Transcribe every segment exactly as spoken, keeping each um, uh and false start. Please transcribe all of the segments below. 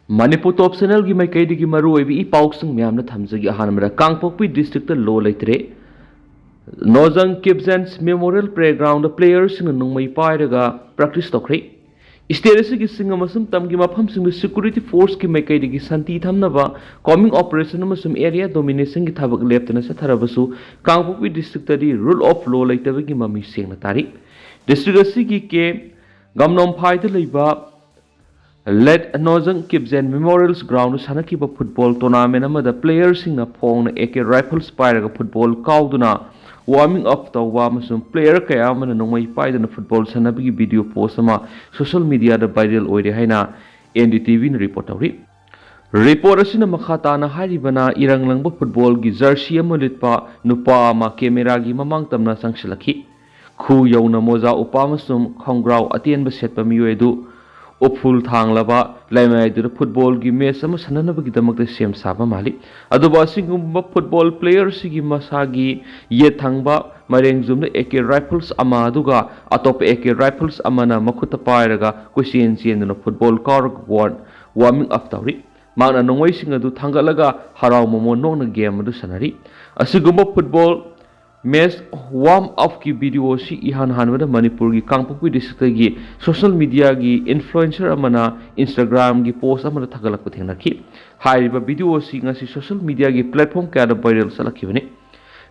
ꯃꯅꯤꯄꯨꯔ ꯇꯣꯞ ꯆꯦꯅꯦꯜꯒꯤ ꯃꯥꯏꯀꯩꯗꯒꯤ ꯃꯔꯨꯑꯣꯏꯕ ꯏ ꯄꯥꯎꯁꯤꯡ ꯃꯌꯥꯝꯅ ꯊꯝꯖꯒꯦ꯫ ꯑꯍꯥꯟꯕꯗ ꯀꯥꯡꯄꯣꯛꯄꯤ ꯗꯤꯁꯇ꯭ꯔꯤꯛꯇ ꯂꯣ ꯂꯩꯇ꯭ꯔꯦ꯫ ꯅꯣꯖꯪ ꯀꯤꯞꯖꯦꯟꯁ ꯃꯦꯃꯣꯔꯤꯌꯦꯜ ꯄ꯭ꯂꯦꯒ꯭ꯔꯥꯎꯟꯗ ꯄ꯭ꯂꯦꯌꯔꯁꯤꯡꯅ ꯅꯣꯡꯃꯩ ꯄꯥꯏꯔꯒ ꯄ꯭ꯔꯦꯛꯇꯤꯁ ꯇꯧꯈ꯭ꯔꯦ꯫ ꯁ꯭ꯇꯦꯠ ꯑꯁꯤꯒꯤ ꯆꯤꯡ ꯑꯃꯁꯨꯡ ꯇꯝꯒꯤ ꯃꯐꯝꯁꯤꯡꯗ ꯁꯦꯀ꯭ꯌꯨꯔꯤꯇꯤ ꯐꯣꯔꯁꯀꯤ ꯃꯥꯏꯀꯩꯗꯒꯤ ꯁꯥꯟꯇꯤ ꯊꯝꯅꯕ ꯀꯣꯃꯤꯡ ꯑꯣꯄꯔꯦꯁꯟ ꯑꯃꯁꯨꯡ ꯑꯦꯔꯤꯌꯥ ꯗꯣꯃꯤꯅꯦꯁꯟꯒꯤ ꯊꯕꯛ ꯂꯦꯞꯇꯅ ꯆꯠꯊꯔꯕꯁꯨ, ꯀꯥꯡꯄꯣꯛꯄꯤ ꯗꯤꯁꯇ꯭ꯔꯤꯛꯇꯗꯤ ꯔꯨꯜ ꯑꯣꯐ ꯂꯣ ꯂꯩꯇꯕꯒꯤ ꯃꯃꯤ ꯁꯦꯡꯅ ꯇꯥꯔꯤ꯫ ꯗꯤꯁꯇ꯭ꯔꯤꯛ ꯑꯁꯤꯒꯤ ꯀꯦ ꯒꯝꯅꯣꯝꯐꯥꯏꯗ ꯂꯩꯕ ꯂꯦꯠ ꯅꯣꯖꯪ ꯀꯤꯞꯖꯦꯟ ꯃꯦꯃꯣꯔꯤꯌꯦꯜꯁ ꯒ꯭ꯔꯥꯎꯟꯗ ꯁꯥꯟꯅꯈꯤꯕ ꯐꯨꯠꯕꯣꯜ ꯇꯣꯔꯅꯥꯃꯦꯟ ꯑꯃꯗ ꯄ꯭ꯂꯦꯌꯔꯁꯤꯡꯅ ꯐꯣꯡꯅ ꯑꯦ ꯀꯦ ꯔꯥꯏꯐꯜꯁ ꯄꯥꯏꯔꯒ ꯐꯨꯠꯕꯣꯜ ꯀꯥꯎꯗꯨꯅ ꯋꯥꯔꯃꯤꯡ ꯑꯞ ꯇꯧꯕ ꯑꯃꯁꯨꯡ ꯄ꯭ꯂꯦꯌꯔ ꯀꯌꯥ ꯑꯃꯅ ꯅꯣꯡꯃꯩ ꯄꯥꯏꯗꯨꯅ ꯐꯨꯠꯕꯣꯜ ꯁꯥꯟꯅꯕꯒꯤ ꯚꯤꯗꯤꯑꯣ ꯄꯣꯁ ꯑꯃ ꯁꯣꯁꯤꯌꯦꯜ ꯃꯤꯗꯤꯌꯥꯗ ꯚꯥꯏꯔꯦꯜ ꯑꯣꯏꯔꯦ ꯍꯥꯏꯅ ꯑꯦꯟ ꯗꯤ ꯇꯤ ꯚꯤꯅ ꯔꯤꯄꯣꯔꯠ ꯇꯧꯔꯤ꯫ ꯔꯤꯄꯣꯔꯠ ꯑꯁꯤꯅ ꯃꯈꯥ ꯇꯥꯅ ꯍꯥꯏꯔꯤꯕꯅ, ꯏꯔꯪ ꯂꯪꯕ ꯐꯨꯠꯕꯣꯜꯒꯤ ꯖꯔꯁꯤ ꯑꯃ ꯂꯤꯠꯄ ꯅꯨꯄꯥ ꯑꯃ ꯀꯦꯃꯦꯔꯥꯒꯤ ꯃꯃꯥꯡ ꯇꯝꯅ ꯆꯪꯁꯤꯜꯂꯛꯈꯤ꯫ ꯈꯨ ꯌꯧꯅ ꯃꯣꯖꯥ ꯎꯞꯄ ꯑꯃꯁꯨꯡ ꯈꯣꯡꯒ꯭ꯔꯥꯎ ꯑꯇꯦꯟꯕ ꯁꯦꯠꯄ ꯃꯤꯑꯣꯏ ꯑꯗꯨ ꯎꯐꯨꯜ ꯊꯥꯡꯂꯕ ꯂꯩꯃꯥꯏꯗꯨꯗ ꯐꯨꯠꯕꯣꯜꯒꯤ ꯃꯦꯆ ꯑꯃ ꯁꯥꯟꯅꯅꯕꯒꯤꯗꯃꯛꯇ ꯁꯦꯝ ꯁꯥꯕ ꯃꯥꯜꯂꯤ꯫ ꯑꯗꯨꯕꯨ ꯑꯁꯤꯒꯨꯝꯕ ꯐꯨꯠꯕꯣꯜ ꯄ꯭ꯂꯦꯌꯔꯁꯤꯒꯤ ꯃꯁꯥꯒꯤ ꯌꯦꯠ ꯊꯪꯕ ꯃꯥꯏꯔꯦꯡ ꯖꯨꯝꯗ ꯑꯦ ꯀꯦ ꯔꯥꯏꯐꯜꯁ ꯑꯃ ꯑꯗꯨꯒ ꯑꯇꯣꯞꯄ ꯑꯦ ꯀꯦ ꯔꯥꯏꯐꯜꯁ ꯑꯃꯅ ꯃꯈꯨꯠꯇ ꯄꯥꯏꯔꯒ ꯀꯣꯏꯆꯦꯟ ꯆꯦꯟꯗꯨꯅ ꯐꯨꯠꯕꯣꯜ ꯀꯥꯎꯔꯒ ꯋꯥꯔ-, ꯋꯥꯔꯃꯤꯡ ꯑꯞ ꯇꯧꯔꯤ꯫ ꯃꯍꯥꯛꯅ ꯅꯣꯡꯃꯩꯁꯤꯡ ꯑꯗꯨ ꯊꯥꯡꯒꯠꯂꯒ ꯍꯔꯥꯎ ꯃꯃꯣꯟ ꯅꯣꯛꯅ ꯒꯦꯝ ꯑꯗꯨ ꯁꯥꯟꯅꯔꯤ꯫ ꯑꯁꯤꯒꯨꯝꯕ ꯐꯨꯠꯕꯣꯜ ꯃꯦꯆ ꯋꯥꯔꯝ ꯑꯞꯀꯤ ꯚꯤꯗꯤꯑꯣ ꯑꯁꯤ ꯏꯍꯥꯟ ꯍꯥꯟꯕꯗ ꯃꯅꯤꯄꯨꯔꯒꯤ ꯀꯥꯡꯄꯣꯛꯄꯤ ꯗꯤꯁꯇ꯭ꯔꯤꯛꯇꯒꯤ ꯁꯣꯁꯤꯌꯦꯜ ꯃꯤꯗꯤꯌꯥꯒꯤ ꯏꯟꯐ꯭ꯂꯨꯑꯦꯟꯁꯔ ꯑꯃꯅ ꯏꯟꯁꯇꯥꯒ꯭ꯔꯥꯝꯒꯤ ꯄꯣꯁ ꯑꯃꯗ ꯊꯥꯒꯠꯂꯛꯄ ꯊꯦꯡꯅꯈꯤ꯫ ꯍꯥꯏꯔꯤꯕ ꯚꯤꯗꯤꯑꯣ ꯑꯁꯤ ꯉꯁꯤ ꯁꯣꯁꯤꯌꯦꯜ ꯃꯤꯗꯤꯌꯥꯒꯤ ꯄ꯭ꯂꯦꯠꯐꯣꯔꯝ ꯀꯌꯥꯗ ꯚꯥꯏꯔꯦꯜ ꯆꯠꯂꯛꯈꯤꯕꯅꯤ꯫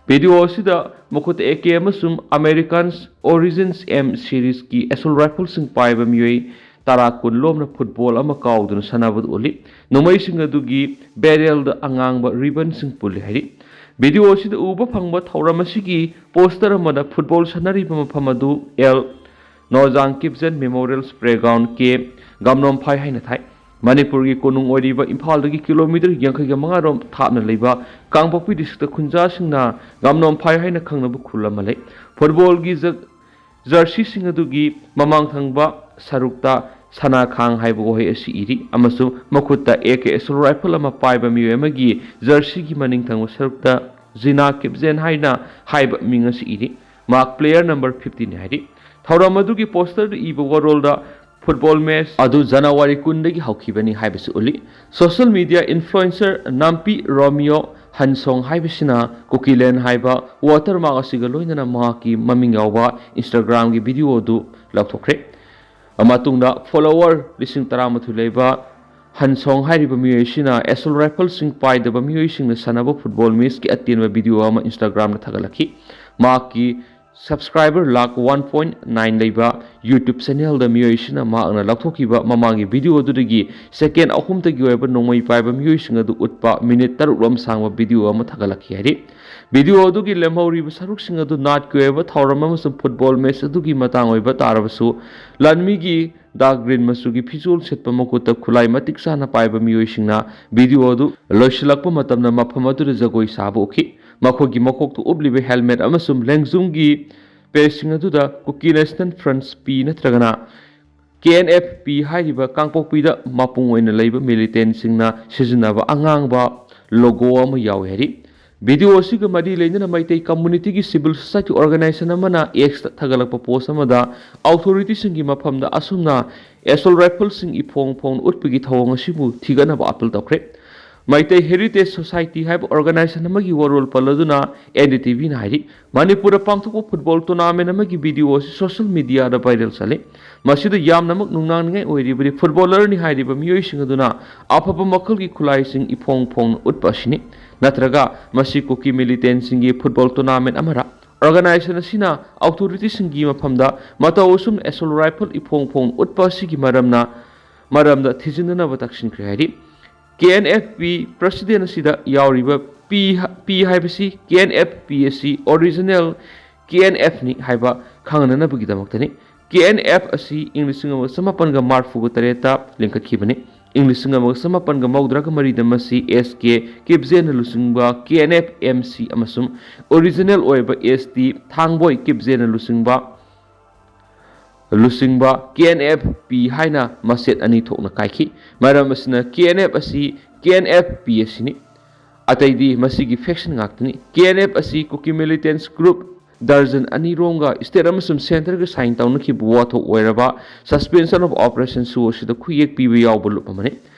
ꯚꯤꯗꯤꯑꯣ ꯑꯁꯤꯗ ꯃꯈꯨꯠꯇ ꯑꯦ ꯀꯦ ꯑꯃꯁꯨꯡ ꯑꯃꯦꯔꯤꯀꯥꯟꯁ ꯑꯣꯔꯤꯖꯤꯟꯁ ꯑꯦꯝ ꯁꯤꯔꯤꯖꯀꯤ ꯑꯦꯁꯣꯜ ꯔꯥꯏꯐꯜꯁꯤꯡ ꯄꯥꯏꯕ ꯃꯤꯑꯣꯏ ꯇꯔꯥ ꯀꯨꯟ ꯂꯣꯝꯅ ꯐꯨꯠꯕꯣꯜ ꯑꯃ ꯀꯥꯎꯗꯨꯅ ꯁꯥꯟꯅꯕꯗꯨ ꯎꯠꯂꯤ꯫ ꯅꯣꯡꯃꯩꯁꯤꯡ ꯑꯗꯨꯒꯤ ꯕꯦꯔꯦꯜꯗ ꯑꯉꯥꯡꯕ ꯔꯤꯕꯟꯁꯤꯡ ꯄꯨꯜꯂꯤ ꯍꯥꯏꯔꯤ꯫ ꯚꯤꯗꯤꯑꯣ ꯑꯁꯤꯗ ꯎꯕ ꯐꯪꯕ ꯊꯧꯔꯝ ꯑꯁꯤꯒꯤ ꯄꯣꯁꯇꯔ ꯑꯃꯗ ꯐꯨꯠꯕꯣꯜ ꯁꯥꯟꯅꯔꯤꯕ ꯃꯐꯝ ꯑꯗꯨ ꯑꯦꯜ ꯅꯣꯖꯥꯡ ꯀꯤꯞꯖꯦꯟ ꯃꯦꯃꯣꯔꯤꯌꯦꯜꯁ ꯄ꯭ꯂꯦꯒ꯭ꯔꯥꯎꯟ ꯀꯦ ꯒꯝꯅꯣꯝꯐꯥꯏ ꯍꯥꯏꯅ ꯊꯥꯏ꯫ ꯃꯅꯤꯄꯨꯔꯒꯤ ꯀꯣꯅꯨꯡ ꯑꯣꯏꯔꯤꯕ ꯏꯝꯐꯥꯜꯗꯒꯤ ꯀꯤꯂꯣꯃꯤꯇꯔ ꯌꯥꯡꯈꯩꯒ ꯃꯉꯥ ꯔꯣꯝ ꯊꯥꯞꯅ ꯂꯩꯕ ꯀꯥꯡꯄꯣꯛꯄꯤ ꯗꯤꯁꯇ꯭ꯔꯤꯛꯇ ꯈꯨꯟꯖꯥꯁꯤꯡꯅ ꯒꯝꯅꯣꯝꯐꯥꯏ ꯍꯥꯏꯅ ꯈꯪꯅꯕ ꯈꯨꯜ ꯑꯃ ꯂꯩ꯫ ꯐꯨꯠꯕꯣꯜꯒꯤ ꯖ-, ꯖꯔꯁꯤꯁꯤꯡ ꯑꯗꯨꯒꯤ ꯃꯃꯥꯡ ꯊꯪꯕ ꯁꯔꯨꯛꯇ ꯁꯅꯥ ꯈꯥꯡ ꯍꯥꯏꯕ ꯋꯥꯍꯩ ꯑꯁꯤ ꯏꯔꯤ ꯑꯃꯁꯨꯡ ꯃꯈꯨꯠꯇ ꯑꯦ ꯀꯦ ꯑꯦꯁꯣꯜ ꯔꯥꯏꯐꯜ ꯑꯃ ꯄꯥꯏꯕ ꯃꯤꯑꯣꯏ ꯑꯃꯒꯤ ꯖꯔꯁꯤꯒꯤ ꯃꯅꯤꯡ ꯊꯪꯕ ꯁꯔꯨꯛꯇ ꯖꯤꯅꯥ ꯀꯤꯞꯖꯦꯟ ꯍꯥꯏꯅ ꯍꯥꯏꯕ ꯃꯤꯡ ꯑꯁꯤ ꯏꯔꯤ꯫ ꯃꯍꯥꯛ ꯄ꯭ꯂꯦꯌꯔ ꯅꯝꯕꯔ ꯐꯤꯐꯇꯤꯟ ꯍꯥꯏꯔꯤ꯫ ꯊꯧꯔꯝ ꯑꯗꯨꯒꯤ ꯄꯣꯁꯇꯔꯗ ꯏꯕ ꯋꯥꯔꯣꯜꯗ ꯐꯨꯠꯕꯣꯜ ꯃꯦꯆ ꯑꯗꯨ ꯖꯅꯋꯥꯔꯤ ꯀꯨꯟꯗꯒꯤ ꯍꯧꯈꯤꯕꯅꯤ ꯍꯥꯏꯕꯁꯤ ꯎꯠꯂꯤ꯫ ꯁꯣꯁꯤꯌꯦꯜ ꯃꯤꯗꯤꯌꯥ ꯏꯟꯐ꯭ꯂꯨꯑꯦꯟꯁꯔ ꯅꯥꯝꯄꯤ ꯔꯣꯃꯤꯌꯣ ꯍꯟꯁꯣꯡ ꯍꯥꯏꯕꯁꯤꯅ ꯀꯨꯀꯤꯂꯦꯟ ꯍꯥꯏꯕ ꯋꯥꯇꯔꯃꯥꯔꯛ ꯑꯁꯤꯒ ꯂꯣꯏꯅꯅ ꯃꯍꯥꯛꯀꯤ ꯃꯃꯤꯡ ꯌꯥꯎꯕ ꯏꯟꯁꯇꯥꯒ꯭ꯔꯥꯝꯒꯤ ꯚꯤꯗꯤꯑꯣ ꯑꯗꯨ ꯂꯧꯊꯣꯛꯈ꯭ꯔꯦ꯫ ꯃꯇꯨꯡꯗ ꯐꯣꯂꯣꯋꯔ ꯂꯤꯁꯤꯡ ꯇꯔꯥꯃꯥꯊꯣꯏ ꯂꯩꯕ ꯍꯟꯁꯣꯡ ꯍꯥꯏꯔꯤꯕ ꯃꯤꯑꯣꯏ ꯑꯁꯤꯅ ꯑꯦꯁꯣꯜ ꯔꯥꯏꯐꯜꯁꯤꯡ ꯄꯥꯏꯗꯕ ꯃꯤꯑꯣꯏꯁꯤꯡꯅ ꯁꯥꯟꯅꯕ ꯐꯨꯠꯕꯣꯜ ꯃꯦꯆꯀꯤ ꯑꯇꯦꯟꯕ ꯚꯤꯗꯤꯑꯣ ꯑꯃ ꯏꯟꯁꯇꯥꯒ꯭ꯔꯥꯝꯗ ꯊꯥꯒꯠꯂꯛꯈꯤ꯫ ꯃꯍꯥꯛꯀꯤ subscriber lakh one point nine ꯂꯩꯕ ꯌꯨꯇ꯭ꯌꯨꯕ ꯆꯦꯅꯦꯜꯗ ꯃꯤꯑꯣꯏ ꯑꯁꯤꯅ ꯃꯍꯥꯛꯅ ꯂꯧꯊꯣꯛꯈꯤꯕ ꯃꯃꯥꯡꯒꯤ ꯚꯤꯗꯤꯑꯣ ꯑꯗꯨꯗꯒꯤ ꯁꯦꯀꯦꯟ ꯑꯍꯨꯝꯗꯒꯤ ꯑꯣꯏꯕ ꯅꯣꯡꯃꯩ ꯄꯥꯏꯕ ꯃꯤꯑꯣꯏꯁꯤꯡ ꯑꯗꯨ ꯎꯠꯄ ꯃꯤꯅꯤꯠ ꯇꯔꯨꯛ ꯂꯣꯝ ꯁꯥꯡꯕ ꯚꯤꯗꯤꯑꯣ ꯑꯃ ꯊꯥꯒꯠꯂꯛꯈꯤ ꯍꯥꯏꯔꯤ꯫ ꯚꯤꯗꯤꯑꯣ ꯑꯗꯨꯒꯤ ꯂꯦꯝꯍꯧꯔꯤꯕ ꯁꯔꯨꯛꯁꯤꯡ ꯑꯗꯨ ꯅꯥꯠꯀꯤ ꯑꯣꯏꯕ ꯊꯧꯔꯝ ꯑꯃꯁꯨꯡ ꯐꯨꯠꯕꯣꯜ ꯃꯦꯆ ꯑꯗꯨꯒꯤ ꯃꯇꯥꯡ ꯑꯣꯏꯕ ꯇꯥꯔꯕꯁꯨ, ꯂꯥꯟꯃꯤꯒꯤ ꯗꯥꯔꯛ ꯒ꯭ꯔꯤꯟ ꯃꯆꯨꯒꯤ ꯐꯤꯖꯣꯜ ꯁꯦꯠꯄ, ꯃꯈꯨꯠꯇ ꯈꯨꯠꯂꯥꯏ ꯃꯇꯤꯛ ꯆꯥꯅ ꯄꯥꯏꯕ ꯃꯤꯑꯣꯏꯁꯤꯡꯅ ꯚꯤꯗꯤꯑꯣ ꯑꯗꯨ ꯂꯣꯏꯁꯤꯜꯂꯛꯄ ꯃꯇꯝꯗ ꯃꯐꯝ ꯑꯗꯨꯗ ꯖꯒꯣꯏ ꯁꯥꯕ ꯎꯈꯤ꯫ ꯃꯈꯣꯏꯒꯤ ꯃꯀꯣꯛꯇ ꯎꯞꯂꯤꯕ ꯍꯦꯜꯃꯦꯠ ꯑꯃꯁꯨꯡ ꯂꯦꯡꯖꯨꯝꯒꯤ ꯄꯦꯆꯁꯤꯡ ꯑꯗꯨꯗ ꯀꯨꯀꯤ ꯅꯦꯁꯅꯦꯜ ꯐ꯭ꯔꯟꯠ, ꯄꯤ ꯅꯠꯇ꯭ꯔꯒꯅ ꯀꯦ ꯑꯦꯟ ꯑꯦꯐ ꯄꯤ ꯍꯥꯏꯔꯤꯕ ꯀꯥꯡꯄꯣꯛꯄꯤꯗ ꯃꯄꯨꯡ ꯑꯣꯏꯅ ꯂꯩꯕ ꯃꯤꯂꯤꯇꯦꯟꯁꯤꯡꯅ ꯁꯤꯖꯤꯟꯅꯕ ꯑꯉꯥꯡꯕ ꯂꯣꯒꯣ ꯑꯃ ꯌꯥꯎꯏ ꯍꯥꯏꯔꯤ꯫ ꯚꯤꯗꯤꯑꯣ ꯑꯁꯤꯒ ꯃꯔꯤ ꯂꯩꯅꯅ ꯃꯩꯇꯩ ꯀꯝꯃꯨꯅꯤꯇꯤꯒꯤ ꯁꯤꯚꯤꯜ ꯁꯣꯁꯥꯏꯇꯤ ꯑꯣꯔꯒꯅꯥꯏꯖꯦꯁꯟ ꯑꯃꯅ ꯑꯦꯛꯁꯇ ꯊꯥꯒꯠꯂꯛꯄ ꯄꯣꯁ ꯑꯃꯗ ꯑꯣꯊꯣꯔꯤꯇꯤꯁꯤꯡꯒꯤ ꯃꯐꯝꯗ ꯑꯁꯨꯝꯅ ꯑꯦꯁꯣꯜ ꯔꯥꯏꯐꯜꯁꯤꯡ ꯏꯐꯣꯡ ꯐꯣꯡꯅ ꯎꯠꯄꯒꯤ ꯊꯧꯑꯣꯡ ꯑꯁꯤꯕꯨ ꯊꯤꯒꯠꯅꯕ ꯑꯥꯄꯤꯜ ꯇꯧꯈ꯭ꯔꯦ꯫ ꯃꯩꯇꯩ ꯍꯦꯔꯤꯇꯦꯖ ꯁꯣꯁꯥꯏꯇꯤ ꯍꯥꯏꯕ ꯑꯣꯔꯒꯅꯥꯏꯖꯦꯁꯟ ꯑꯃꯒꯤ ꯋꯥꯔꯣꯜ ꯄꯜꯂꯗꯨꯅ ꯑꯦꯟ ꯗꯤ ꯇꯤ ꯚꯤꯅ ꯍꯥꯏꯔꯤ, ꯃꯅꯤꯄꯨꯔꯗ ꯄꯥꯡꯊꯣꯛꯄ ꯐꯨꯠꯕꯣꯜ ꯇꯣꯔꯅꯥꯃꯦꯟ ꯑꯃꯒꯤ ꯚꯤꯗꯤꯑꯣ ꯑꯁꯤ ꯁꯣꯁꯤꯌꯦꯜ ꯃꯤꯗꯤꯌꯥꯗ ꯚꯥꯏꯔꯦꯜ ꯆꯠꯂꯤ꯫ ꯃꯁꯤꯗ ꯌꯥꯝꯅꯃꯛ ꯅꯨꯡꯅꯥꯡꯅꯤꯡꯉꯥꯏ ꯑꯣꯏꯔꯤꯕꯗꯤ ꯐꯨꯠꯕꯣꯂꯔꯅꯤ ꯍꯥꯏꯔꯤꯕ ꯃꯤꯑꯣꯏꯁꯤꯡ ꯑꯗꯨꯅ ꯑꯐꯕ ꯃꯈꯜꯒꯤ ꯈꯨꯠꯂꯥꯏꯁꯤꯡ ꯏꯐꯣꯡ ꯐꯣꯡꯅ ꯎꯠꯄ ꯑꯁꯤꯅꯤ꯫ ꯅꯠꯇ꯭ꯔꯒ ꯃꯁꯤ ꯀꯨꯀꯤ ꯃꯤꯂꯤꯇꯦꯟꯁꯤꯡꯒꯤ ꯐꯨꯠꯕꯣꯜ ꯇꯣꯔꯅꯥꯃꯦꯟ ꯑꯃꯔ ꯑꯣꯔꯒꯅꯥꯏꯖꯦꯁꯟ ꯑꯁꯤꯅ ꯑꯣꯊꯣꯔꯤꯇꯤꯁꯤꯡꯒꯤ ꯃꯐꯝꯗ ꯃꯇꯧ ꯑꯁꯨꯝꯅ ꯑꯦꯁꯣꯜ ꯔꯥꯏꯐꯜ ꯏꯐꯣꯡ ꯐꯣꯡꯅ ꯎꯠꯄ ꯑꯁꯤꯒꯤ ꯃꯔꯝꯅ, ꯃꯔꯝꯗ ꯊꯤꯖꯤꯟꯅꯅꯕ ꯇꯛꯁꯤꯟꯈ꯭ꯔꯦ ꯍꯥꯏꯔꯤ꯫ ꯀꯦ ꯑꯦꯟ ꯑꯦꯐ ꯄꯤ ꯄ꯭ꯔꯁꯤꯗꯦꯟ ꯑꯁꯤꯗ ꯌꯥꯎꯔꯤꯕ ꯄꯤ, ꯄꯤ ꯍꯥꯏꯕꯁꯤ ꯀꯦ ꯑꯦꯟ ꯑꯦꯐ ꯄꯤ ꯑꯁꯤ ꯑꯣꯔꯤꯖꯤꯅꯦꯜ ꯀꯦ ꯑꯦꯟ ꯑꯦꯐꯅꯤ ꯍꯥꯏꯕ ꯈꯪꯍꯟꯅꯕꯒꯤꯗꯃꯛꯇꯅꯤ꯫ ꯀꯦ ꯑꯦꯟ ꯑꯦꯐ ꯑꯁꯤ ꯏꯪ ꯂꯤꯁꯤꯡ ꯑꯃꯒ ꯆꯃꯥꯄꯟꯒ ꯃꯔꯤꯐꯨꯒ ꯇꯔꯦꯠꯇ ꯂꯤꯡꯈꯠꯈꯤꯕꯅꯤ꯫ ꯏꯪ ꯂꯤꯁꯤꯡ ꯑꯃꯒ ꯆꯃꯥꯄꯟꯒ ꯃꯧꯗ꯭ꯔꯥꯒ ꯃꯔꯤꯗ ꯃꯁꯤ ꯑꯦꯁ ꯀꯦ ꯀꯤꯞꯖꯦꯟꯅ ꯂꯨꯆꯤꯡꯕ ꯀꯦ ꯑꯦꯟ ꯑꯦꯐ ꯑꯦꯝ ꯁꯤ ꯑꯃꯁꯨꯡ ꯑꯣꯔꯤꯖꯤꯅꯦꯜ ꯑꯣꯏꯕ ꯑꯦꯁ ꯇꯤ ꯊꯥꯡꯕꯣꯏ ꯀꯤꯞꯖꯦꯟꯅ ꯂꯨꯆꯤꯡꯕ, ꯂꯨꯆꯤꯡꯕ ꯀꯦ ꯑꯦꯟ ꯑꯦꯐ ꯄꯤ ꯍꯥꯏꯅ ꯃꯆꯦꯠ ꯑꯅꯤ ꯊꯣꯛꯅ ꯀꯥꯏꯈꯤ꯫ ꯃꯔꯝ ꯑꯁꯤꯅ ꯀꯦ ꯑꯦꯟ ꯑꯦꯐ ꯑꯁꯤ ꯀꯦ ꯑꯦꯟ ꯑꯦꯐ ꯄꯤ ꯑꯁꯤꯅꯤ꯫ ꯑꯇꯩꯗꯤ ꯃꯁꯤꯒꯤ ꯐꯦꯛꯁꯟ ꯉꯥꯛꯇꯅꯤ꯫ ꯀꯦ ꯑꯦꯟ ꯑꯦꯐ ꯑꯁꯤ ꯀꯨꯀꯤ ꯃꯤꯂꯤꯇꯦꯟꯁ ꯒ꯭ꯔꯨꯞ ꯗꯔꯖꯟ ꯑꯅꯤꯔꯣꯝꯒ ꯁ꯭ꯇꯦꯠ ꯑꯃꯁꯨꯡ ꯁꯦꯟꯇꯔꯒ ꯁꯥꯏꯟ ꯇꯧꯅꯈꯤꯕ ꯋꯥꯊꯣꯛ ꯑꯣꯏꯔꯕ ꯁꯁꯄꯦꯟꯁꯟ ꯑꯣꯐ ꯑꯣꯄꯔꯦꯁꯟ ꯁꯨ ꯑꯁꯤꯗ ꯈꯨꯌꯦꯛ ꯄꯤꯕ ꯌꯥꯎꯕ ꯂꯨꯞ ꯑꯃꯅꯤ꯫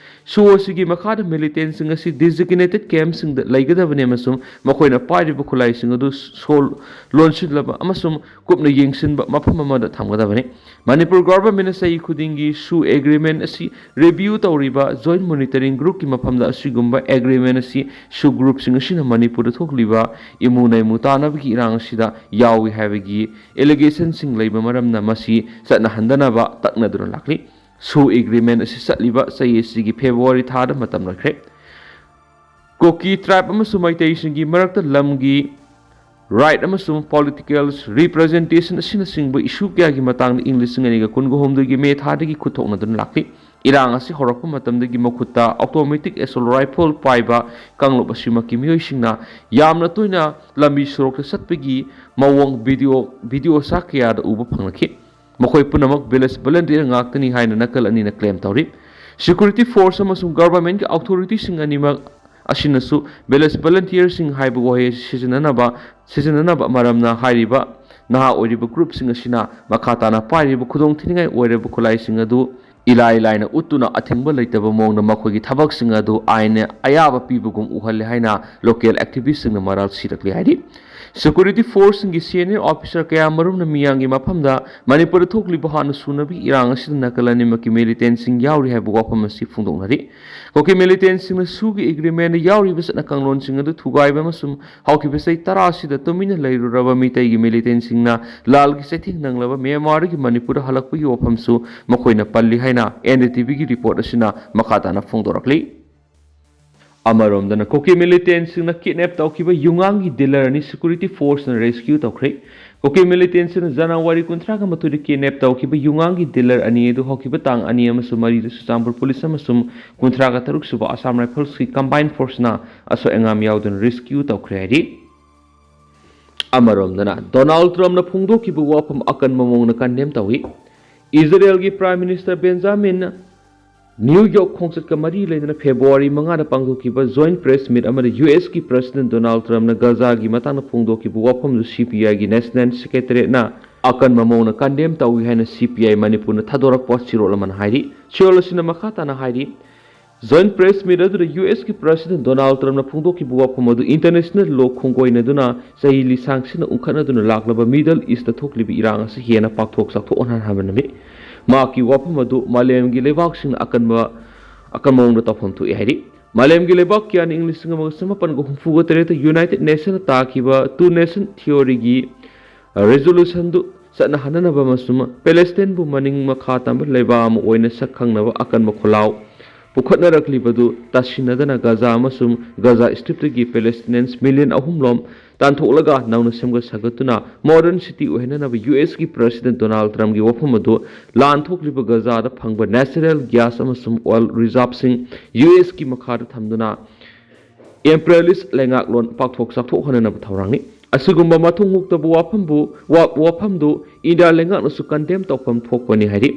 ꯁꯨ ꯑꯁꯤꯒꯤ ꯃꯈꯥꯗ ꯃꯤꯂꯤꯇꯦꯟꯁꯤꯡ ꯑꯁꯤ ꯗꯤꯖꯤꯒꯅꯦꯇꯦꯠ ꯀꯦꯝꯞꯁꯤꯡꯗ ꯂꯩꯒꯗꯕꯅꯤ ꯑꯃꯁꯨꯡ ꯃꯈꯣꯏꯅ ꯄꯥꯏꯔꯤꯕ ꯈꯨꯠꯂꯥꯏꯁꯤꯡ ꯑꯗꯨ ꯁꯣꯜ ꯂꯣꯟꯁꯤꯜꯂꯕ ꯑꯃꯁꯨꯡ ꯀꯨꯞꯅ ꯌꯦꯡꯁꯤꯟꯕ ꯃꯐꯝ ꯑꯃꯗ ꯊꯝꯒꯗꯕꯅꯤ꯫ ꯃꯅꯤꯄꯨꯔ ꯒꯚꯔꯟꯃꯦꯟꯠꯅ ꯆꯍꯤ ꯈꯨꯗꯤꯡꯒꯤ ꯁꯨ ꯑꯦꯒ꯭ꯔꯤꯃꯦꯟꯠ ꯑꯁꯤ ꯔꯤꯚꯤꯌꯨ ꯇꯧꯔꯤꯕ ꯖꯣꯏꯟꯠ ꯃꯣꯅꯤꯇꯔꯤꯡ ꯒ꯭ꯔꯨꯞꯀꯤ ꯃꯐꯝꯗ ꯑꯁꯤꯒꯨꯝꯕ ꯑꯦꯒ꯭ꯔꯤꯃꯦꯟꯠ ꯑꯁꯤ ꯁꯨ ꯒ꯭ꯔꯨꯞꯁꯤꯡ ꯑꯁꯤꯅ ꯃꯅꯤꯄꯨꯔꯗ ꯊꯣꯛꯂꯤꯕ ꯏꯃꯨ ꯅꯩꯃꯨ ꯇꯥꯅꯕꯒꯤ ꯏꯔꯥꯡ ꯑꯁꯤꯗ ꯌꯥꯎꯏ ꯍꯥꯏꯕꯒꯤ ꯑꯦꯂꯤꯒꯦꯁꯟꯁꯤꯡ ꯂꯩꯕ ꯃꯔꯝꯅ ꯃꯁꯤ ꯆꯠꯅꯍꯟꯗꯅꯕ ꯇꯛꯅꯗꯨꯅ ꯂꯥꯛꯂꯤ꯫ ꯁꯨ ꯑꯦꯒ꯭ꯔꯤꯃꯦꯟꯠ ꯑꯁꯤ ꯆꯠꯂꯤꯕ ꯆꯍꯤ ꯑꯁꯤꯒꯤ ꯐꯦꯕ꯭ꯔꯨꯋꯥꯔꯤ ꯊꯥꯗ ꯃꯇꯝ ꯂꯣꯏꯈ꯭ꯔꯦ꯫ ꯀꯨꯀꯤ ꯇ꯭ꯔꯥꯏꯕ ꯑꯃꯁꯨꯡ ꯃꯩꯇꯩꯁꯤꯡꯒꯤ ꯃꯔꯛꯇ ꯂꯝꯒꯤ ꯔꯥꯏꯠ ꯑꯃꯁꯨꯡ ꯄꯣꯂꯤꯇꯤꯀꯦꯜ ꯔꯤꯄ꯭ꯔꯖꯦꯟꯇꯦꯁꯟ ꯑꯁꯤꯅꯆꯤꯡꯕ ꯏꯁꯨ ꯀꯌꯥꯒꯤ ꯃꯇꯥꯡꯗ ꯏꯪ ꯂꯤꯁꯤꯡ ꯑꯅꯤꯒ ꯀꯨꯟꯒ ꯍꯨꯝꯗꯣꯏꯒꯤ ꯃꯦ ꯊꯥꯗꯒꯤ ꯈꯨꯠꯊꯣꯛꯅꯗꯨꯅ ꯂꯥꯛꯂꯤ꯫ ꯏꯔꯥꯡ ꯑꯁꯤ ꯍꯧꯔꯛꯄ ꯃꯇꯝꯗꯒꯤ ꯃꯈꯨꯠꯇ ꯑꯣꯇꯣꯃꯦꯇꯤꯛ ꯑꯦꯁꯣꯜ ꯔꯥꯏꯐꯜ ꯄꯥꯏꯕ ꯀꯥꯡꯂꯨꯞ ꯑꯁꯤꯃꯛꯀꯤ ꯃꯤꯑꯣꯏꯁꯤꯡꯅ ꯌꯥꯝꯅ ꯇꯣꯏꯅ ꯂꯝꯕꯤ ꯁꯣꯔꯣꯛꯇ ꯆꯠꯄꯒꯤ ꯃꯑꯣꯡ ꯚꯤꯗꯤꯑꯣ ꯚꯤꯗꯤꯑꯣ ꯆꯥꯛ ꯀꯌꯥꯗ ꯎꯕ ꯐꯪꯂꯛꯈꯤ꯫ ꯃꯈꯣꯏ ꯄꯨꯝꯅꯃꯛ ꯚꯤꯂꯦꯖ ꯚꯣꯂꯟꯇꯤꯌꯔ ꯉꯥꯛꯇꯅꯤ ꯍꯥꯏꯅ ꯅꯥꯀꯜ ꯑꯅꯤꯅ ꯀ꯭ꯂꯦꯝ ꯇꯧꯔꯤ꯫ ꯁꯦꯀ꯭ꯌꯨꯔꯤꯇꯤ ꯐꯣꯔꯁ ꯑꯃꯁꯨꯡ ꯒꯚꯔꯟꯃꯦꯟꯠꯀꯤ ꯑꯣꯊꯣꯔꯤꯇꯤꯁꯤꯡ ꯑꯅꯤꯃꯛ ꯑꯁꯤꯅꯁꯨ ꯚꯤꯂꯦꯖ ꯚꯣꯂꯟꯇꯤꯌꯔꯁꯤꯡ ꯍꯥꯏꯕ ꯋꯥꯍꯩ ꯑꯁꯤ ꯁꯤꯖꯤꯟꯅꯅꯕ ꯁꯤꯖꯤꯟꯅꯅꯕ ꯃꯔꯝꯅ ꯍꯥꯏꯔꯤꯕ ꯅꯍꯥ ꯑꯣꯏꯔꯤꯕ ꯒ꯭ꯔꯨꯞꯁꯤꯡ ꯑꯁꯤꯅ ꯃꯈꯥ ꯇꯥꯅ ꯄꯥꯏꯔꯤꯕ ꯈꯨꯗꯣꯡꯊꯤꯅꯤꯡꯉꯥꯏ ꯑꯣꯏꯔꯕ ꯈꯨꯠꯂꯥꯏꯁꯤꯡ ꯑꯗꯨ ꯏꯂꯥꯏ ꯂꯥꯏꯅ ꯎꯠꯇꯨꯅ ꯑꯊꯤꯡꯕ ꯂꯩꯇꯕ ꯃꯑꯣꯡꯗ ꯃꯈꯣꯏꯒꯤ ꯊꯕꯛꯁꯤꯡ ꯑꯗꯨ ꯑꯥꯏꯟꯅ ꯑꯌꯥꯕ ꯄꯤꯕꯒꯨꯝ ꯎꯍꯜꯂꯦ ꯍꯥꯏꯅ ꯂꯣꯀꯦꯜ ꯑꯦꯛꯇꯤꯚꯤꯁꯁꯤꯡꯅ ꯃꯔꯥꯜ ꯁꯤꯔꯛꯂꯤ ꯍꯥꯏꯔꯤ꯫ ꯁꯦꯀ꯭ꯌꯨꯔꯤꯇꯤ ꯐꯣꯔꯁꯁꯤꯡꯒꯤ ꯁꯦꯅꯤꯌꯔ ꯑꯣꯐꯤꯁꯥꯔ ꯀꯌꯥ ꯃꯔꯨꯝꯅ ꯃꯤꯌꯥꯝꯒꯤ ꯃꯐꯝꯗ ꯃꯅꯤꯄꯨꯔꯗ ꯊꯣꯛꯂꯤꯕ ꯍꯥꯟꯅ ꯁꯨꯅꯕꯒꯤ ꯏꯔꯥꯡ ꯑꯁꯤꯗ ꯅꯥꯀꯜ ꯑꯅꯤꯃꯛꯀꯤ ꯃꯤꯂꯤꯇꯦꯟꯁꯤꯡ ꯌꯥꯎꯔꯤ ꯍꯥꯏꯕ ꯋꯥꯐꯝ ꯑꯁꯤ ꯐꯣꯡꯗꯣꯛꯅꯔꯤ꯫ ꯀꯨꯀꯤ ꯃꯤꯂꯤꯇꯦꯟꯁꯤꯡꯅ ꯁꯨꯒꯤ ꯑꯦꯒ꯭ꯔꯤꯃꯦꯟꯗ ꯌꯥꯎꯔꯤꯕ ꯆꯠꯅ ꯀꯥꯡꯂꯣꯟꯁꯤꯡ ꯑꯗꯨ ꯊꯨꯒꯥꯏꯕ ꯑꯃꯁꯨꯡ ꯍꯧꯈꯤꯕ ꯆꯍꯤ ꯇꯔꯥ ꯑꯁꯤꯗ ꯇꯨꯃꯤꯟꯅ ꯂꯩꯔꯨꯔꯕ ꯃꯤꯇꯩꯒꯤ ꯃꯤꯂꯤꯇꯦꯟꯁꯤꯡꯅ ꯂꯥꯜꯒꯤ ꯆꯩꯊꯦꯡ ꯅꯪꯂꯕ ꯃ꯭ꯌꯥꯟꯃꯥꯔꯗꯒꯤ ꯃꯅꯤꯄꯨꯔꯗ ꯍꯜꯂꯛꯄꯒꯤ ꯋꯥꯐꯝꯁꯨ ꯃꯈꯣꯏꯅ ꯄꯜꯂꯤ ꯍꯥꯏꯅ ꯑꯦꯟ ꯗꯤ ꯇꯤ ꯚꯤꯒꯤ ꯔꯤꯄꯣꯔꯠ ꯑꯁꯤꯅ ꯃꯈꯥ ꯇꯥꯅ ꯐꯣꯡꯗꯣꯔꯛꯂꯤ꯫ ꯑꯃꯔꯣꯝꯗꯅ ꯀꯨꯀꯤ ꯃꯤꯂꯤꯇꯦꯟꯁꯤꯡꯅ ꯀꯤꯗꯅꯦꯞ ꯇꯧꯈꯤꯕ ꯌꯨꯉꯥꯡꯒꯤ ꯗꯤꯂꯔ ꯑꯅꯤ ꯁꯦꯀ꯭ꯌꯨꯔꯤꯇꯤ ꯐꯣꯔꯁꯅ ꯔꯦꯁꯀ꯭ꯌꯨ ꯇꯧꯈ꯭ꯔꯦ꯫ ꯀꯨꯀꯤ ꯃꯤꯂꯤꯇꯦꯟꯁꯤꯡꯅ ꯖꯅꯋꯥꯔꯤ ꯀꯨꯟꯊ꯭ꯔꯥꯒ ꯃꯥꯊꯣꯏꯗ ꯀꯤꯗꯅꯦꯞ ꯇꯧꯈꯤꯕ ꯌꯨꯉꯥꯡꯒꯤ ꯗꯤꯂꯔ ꯑꯅꯤ ꯑꯗꯨ ꯍꯧꯈꯤꯕ ꯇꯥꯡ ꯑꯅꯤ ꯑꯃꯁꯨꯡ ꯃꯔꯤꯗ ꯆꯨꯔꯆꯥꯟꯄꯨꯔ ꯄꯨꯂꯤꯁ ꯑꯃꯁꯨꯡ ꯀꯨꯟꯊ꯭ꯔꯥꯒ ꯇꯔꯨꯛ ꯁꯨꯕ ꯑꯁꯥꯝ ꯔꯥꯏꯐꯜꯁꯀꯤ ꯀꯝꯕꯥꯏꯟ ꯐꯣꯔꯁꯅ ꯑꯁꯣꯏ ꯑꯉꯥꯝ ꯌꯥꯎꯗꯅ ꯔꯦꯁꯀ꯭ꯌꯨ ꯇꯧꯈ꯭ꯔꯦ ꯍꯥꯏꯔꯤ꯫ ꯑꯃꯔꯣꯝꯗꯅ ꯗꯣꯅꯥꯜꯗ ꯇ꯭ꯔꯝꯞꯅ ꯐꯣꯡꯗꯣꯛꯈꯤꯕ ꯋꯥꯐꯝ ꯑꯀꯟꯕ ꯃꯑꯣꯡꯗ ꯀꯟꯗꯦꯝ ꯇꯧꯏ꯫ ꯏꯖꯔꯦꯜꯒꯤ prime minister Benjamin new York ꯈꯣꯡꯆꯠꯀ ꯃꯔꯤ ꯂꯩꯅꯅ ꯐꯦꯕ꯭ꯔꯨꯋꯥꯔꯤ ꯃꯉꯥꯗ ꯄꯥꯡꯊꯣꯛꯈꯤꯕ ꯖꯣꯏꯟꯠ ꯄ꯭ꯔꯦꯁ ꯃꯤꯠ ꯑꯃꯗ ꯌꯨ ꯑꯦꯁꯀꯤ ꯄ꯭ꯔꯁꯤꯗꯦꯟꯠ ꯗꯣꯅꯥꯜꯗ ꯇ꯭ꯔꯝꯞꯅ ꯒꯖꯥꯒꯤ ꯃꯇꯥꯡꯗ ꯐꯣꯡꯗꯣꯛꯈꯤꯕ ꯋꯥꯐꯝꯗꯨ ꯁꯤ ꯄꯤ ꯑꯥꯏꯒꯤ ꯅꯦꯁꯅꯦꯜ ꯁꯦꯀ꯭ꯔꯦꯇꯔꯤꯌꯦꯠꯅ ꯑꯀꯟꯕ ꯃꯑꯣꯡꯗ ꯀꯟꯗꯦꯝ ꯇꯧꯏ ꯍꯥꯏꯅ ꯁꯤ ꯄꯤ ꯑꯥꯏ ꯃꯅꯤꯄꯨꯔꯅ ꯊꯥꯗꯣꯔꯛꯄ ꯆꯦꯔꯣꯜ ꯑꯃꯅ ꯍꯥꯏꯔꯤ꯫ ꯆꯦꯔꯣꯜ ꯑꯁꯤꯅ ꯃꯈꯥ ꯇꯥꯅ ꯍꯥꯏꯔꯤ, ꯖꯣꯏꯟꯠ ꯄ꯭ꯔꯦꯁ ꯃꯤꯠ ꯑꯗꯨꯗ ꯌꯨ ꯑꯦꯁꯀꯤ ꯄ꯭ꯔꯁꯤꯗꯦꯟꯠ ꯗꯣꯅꯥꯜꯗ ꯇ꯭ꯔꯝꯞꯅ ꯐꯣꯡꯗꯣꯛꯈꯤꯕ ꯋꯥꯐꯝ ꯑꯗꯨ ꯏꯟꯇꯔꯅꯦꯁꯅꯦꯜ ꯂꯣ ꯈꯣꯡꯒꯣꯏꯅꯗꯨꯅ ꯆꯍꯤ ꯂꯤꯁꯥꯡ ꯁꯤꯅ ꯎꯪꯈꯠꯅꯗꯨꯅ ꯂꯥꯛꯂꯕ ꯃꯤꯗꯜ ꯏꯁꯇ ꯊꯣꯛꯂꯤꯕ ꯏꯔꯥꯡ ꯑꯁꯤ ꯍꯦꯟꯅ ꯄꯥꯛꯊꯣꯛ ꯆꯥꯎꯊꯣꯛꯍꯟꯍꯟꯕꯅꯤ꯫ ꯃꯍꯥꯛꯀꯤ ꯋꯥꯐꯝ ꯑꯗꯨ ꯃꯥꯂꯦꯝꯒꯤ ꯂꯩꯕꯥꯛꯁꯤꯡꯅ ꯑꯀꯟꯕ ꯑꯀꯟꯕ ꯃꯑꯣꯡꯗ ꯇꯧꯐꯝ ꯊꯣꯛꯏ ꯍꯥꯏꯔꯤ꯫ ꯃꯥꯂꯦꯝꯒꯤ ꯂꯩꯕꯥꯛ ꯀꯌꯥꯅ ꯏꯪ ꯂꯤꯁꯤꯡ ꯑꯃꯒ ꯆꯃꯥꯄꯟꯒ ꯍꯨꯝꯐꯨꯒ ꯇꯔꯦꯠꯇ ꯌꯨꯅꯥꯏꯇꯦꯗ ꯅꯦꯁꯟꯅ ꯇꯥꯈꯤꯕ ꯇꯨ ꯅꯦꯁꯟ ꯊꯤꯑꯣꯔꯤꯒꯤ ꯔꯤꯖꯣꯂꯨꯁꯟꯗꯨ ꯆꯠꯅꯍꯟꯅꯅꯕ ꯑꯃꯁꯨꯡ ꯄꯦꯂꯦꯁꯇꯤꯟꯕꯨ ꯃꯅꯤꯡ ꯃꯈꯥ ꯇꯝꯕ ꯂꯩꯕꯥꯛ ꯑꯃ ꯑꯣꯏꯅ ꯁꯛ ꯈꯪꯅꯕ ꯑꯀꯟꯕ ꯈꯣꯜꯂꯥꯎ ꯄꯨꯈꯠꯅꯔꯛꯂꯤꯕꯗꯨ ꯇꯥꯁꯤꯟꯅꯗꯅ ꯒꯖꯥ ꯑꯃꯁꯨꯡ ꯒꯖꯥ ꯁ꯭ꯇ꯭ꯔꯤꯞꯇꯒꯤ ꯄꯦꯂꯦꯁꯇꯤꯅꯤꯌꯟꯁ ꯃꯤꯂꯤꯌꯟ ꯑꯍꯨꯝ ꯂꯣꯝ ꯇꯥꯟꯊꯣꯛꯂꯒ ꯅꯧꯅ ꯁꯦꯝꯒꯠ ꯁꯥꯒꯠꯇꯨꯅ ꯃꯣꯗꯔꯟ ꯁꯤꯇꯤ ꯑꯣꯏꯍꯟꯅꯅꯕ ꯌꯨ ꯑꯦꯁꯀꯤ ꯄ꯭ꯔꯁꯤꯗꯦꯟꯠ ꯗꯣꯅꯥꯜꯗ ꯇ꯭ꯔꯝꯞꯀꯤ ꯋꯥꯐꯝ ꯑꯗꯨ ꯂꯥꯟ ꯊꯣꯛꯂꯤꯕ ꯒꯖꯥꯗ ꯐꯪꯕ ꯅꯦꯆꯔꯦꯜ ꯒ꯭ꯌꯥꯁ ꯑꯃꯁꯨꯡ ꯑꯣꯏꯜ ꯔꯤꯖꯥꯔꯚꯁꯤꯡ ꯌꯨ ꯑꯦꯁꯀꯤ ꯃꯈꯥꯗ ꯊꯝꯗꯨꯅ ꯏꯝꯄ꯭ꯔꯤꯌꯦꯂꯤꯁ ꯂꯩꯉꯥꯛꯂꯣꯟ ꯄꯥꯛꯊꯣꯛ ꯆꯥꯎꯊꯣꯛꯍꯟꯅꯅꯕ ꯊꯧꯔꯥꯡꯅꯤ꯫ ꯑꯁꯤꯒꯨꯝꯕ ꯃꯊꯣꯡ ꯍꯨꯛꯇꯕ ꯋꯥꯐꯝꯕꯨ, ꯋꯥ-, ꯋꯥꯐꯝꯗꯨ ꯏꯟꯗꯤꯌꯥ ꯂꯩꯉꯥꯛꯅꯁꯨ ꯀꯟꯗꯦꯝ ꯇꯧꯐꯝ ꯊꯣꯛꯄꯅꯤ ꯍꯥꯏꯔꯤ꯫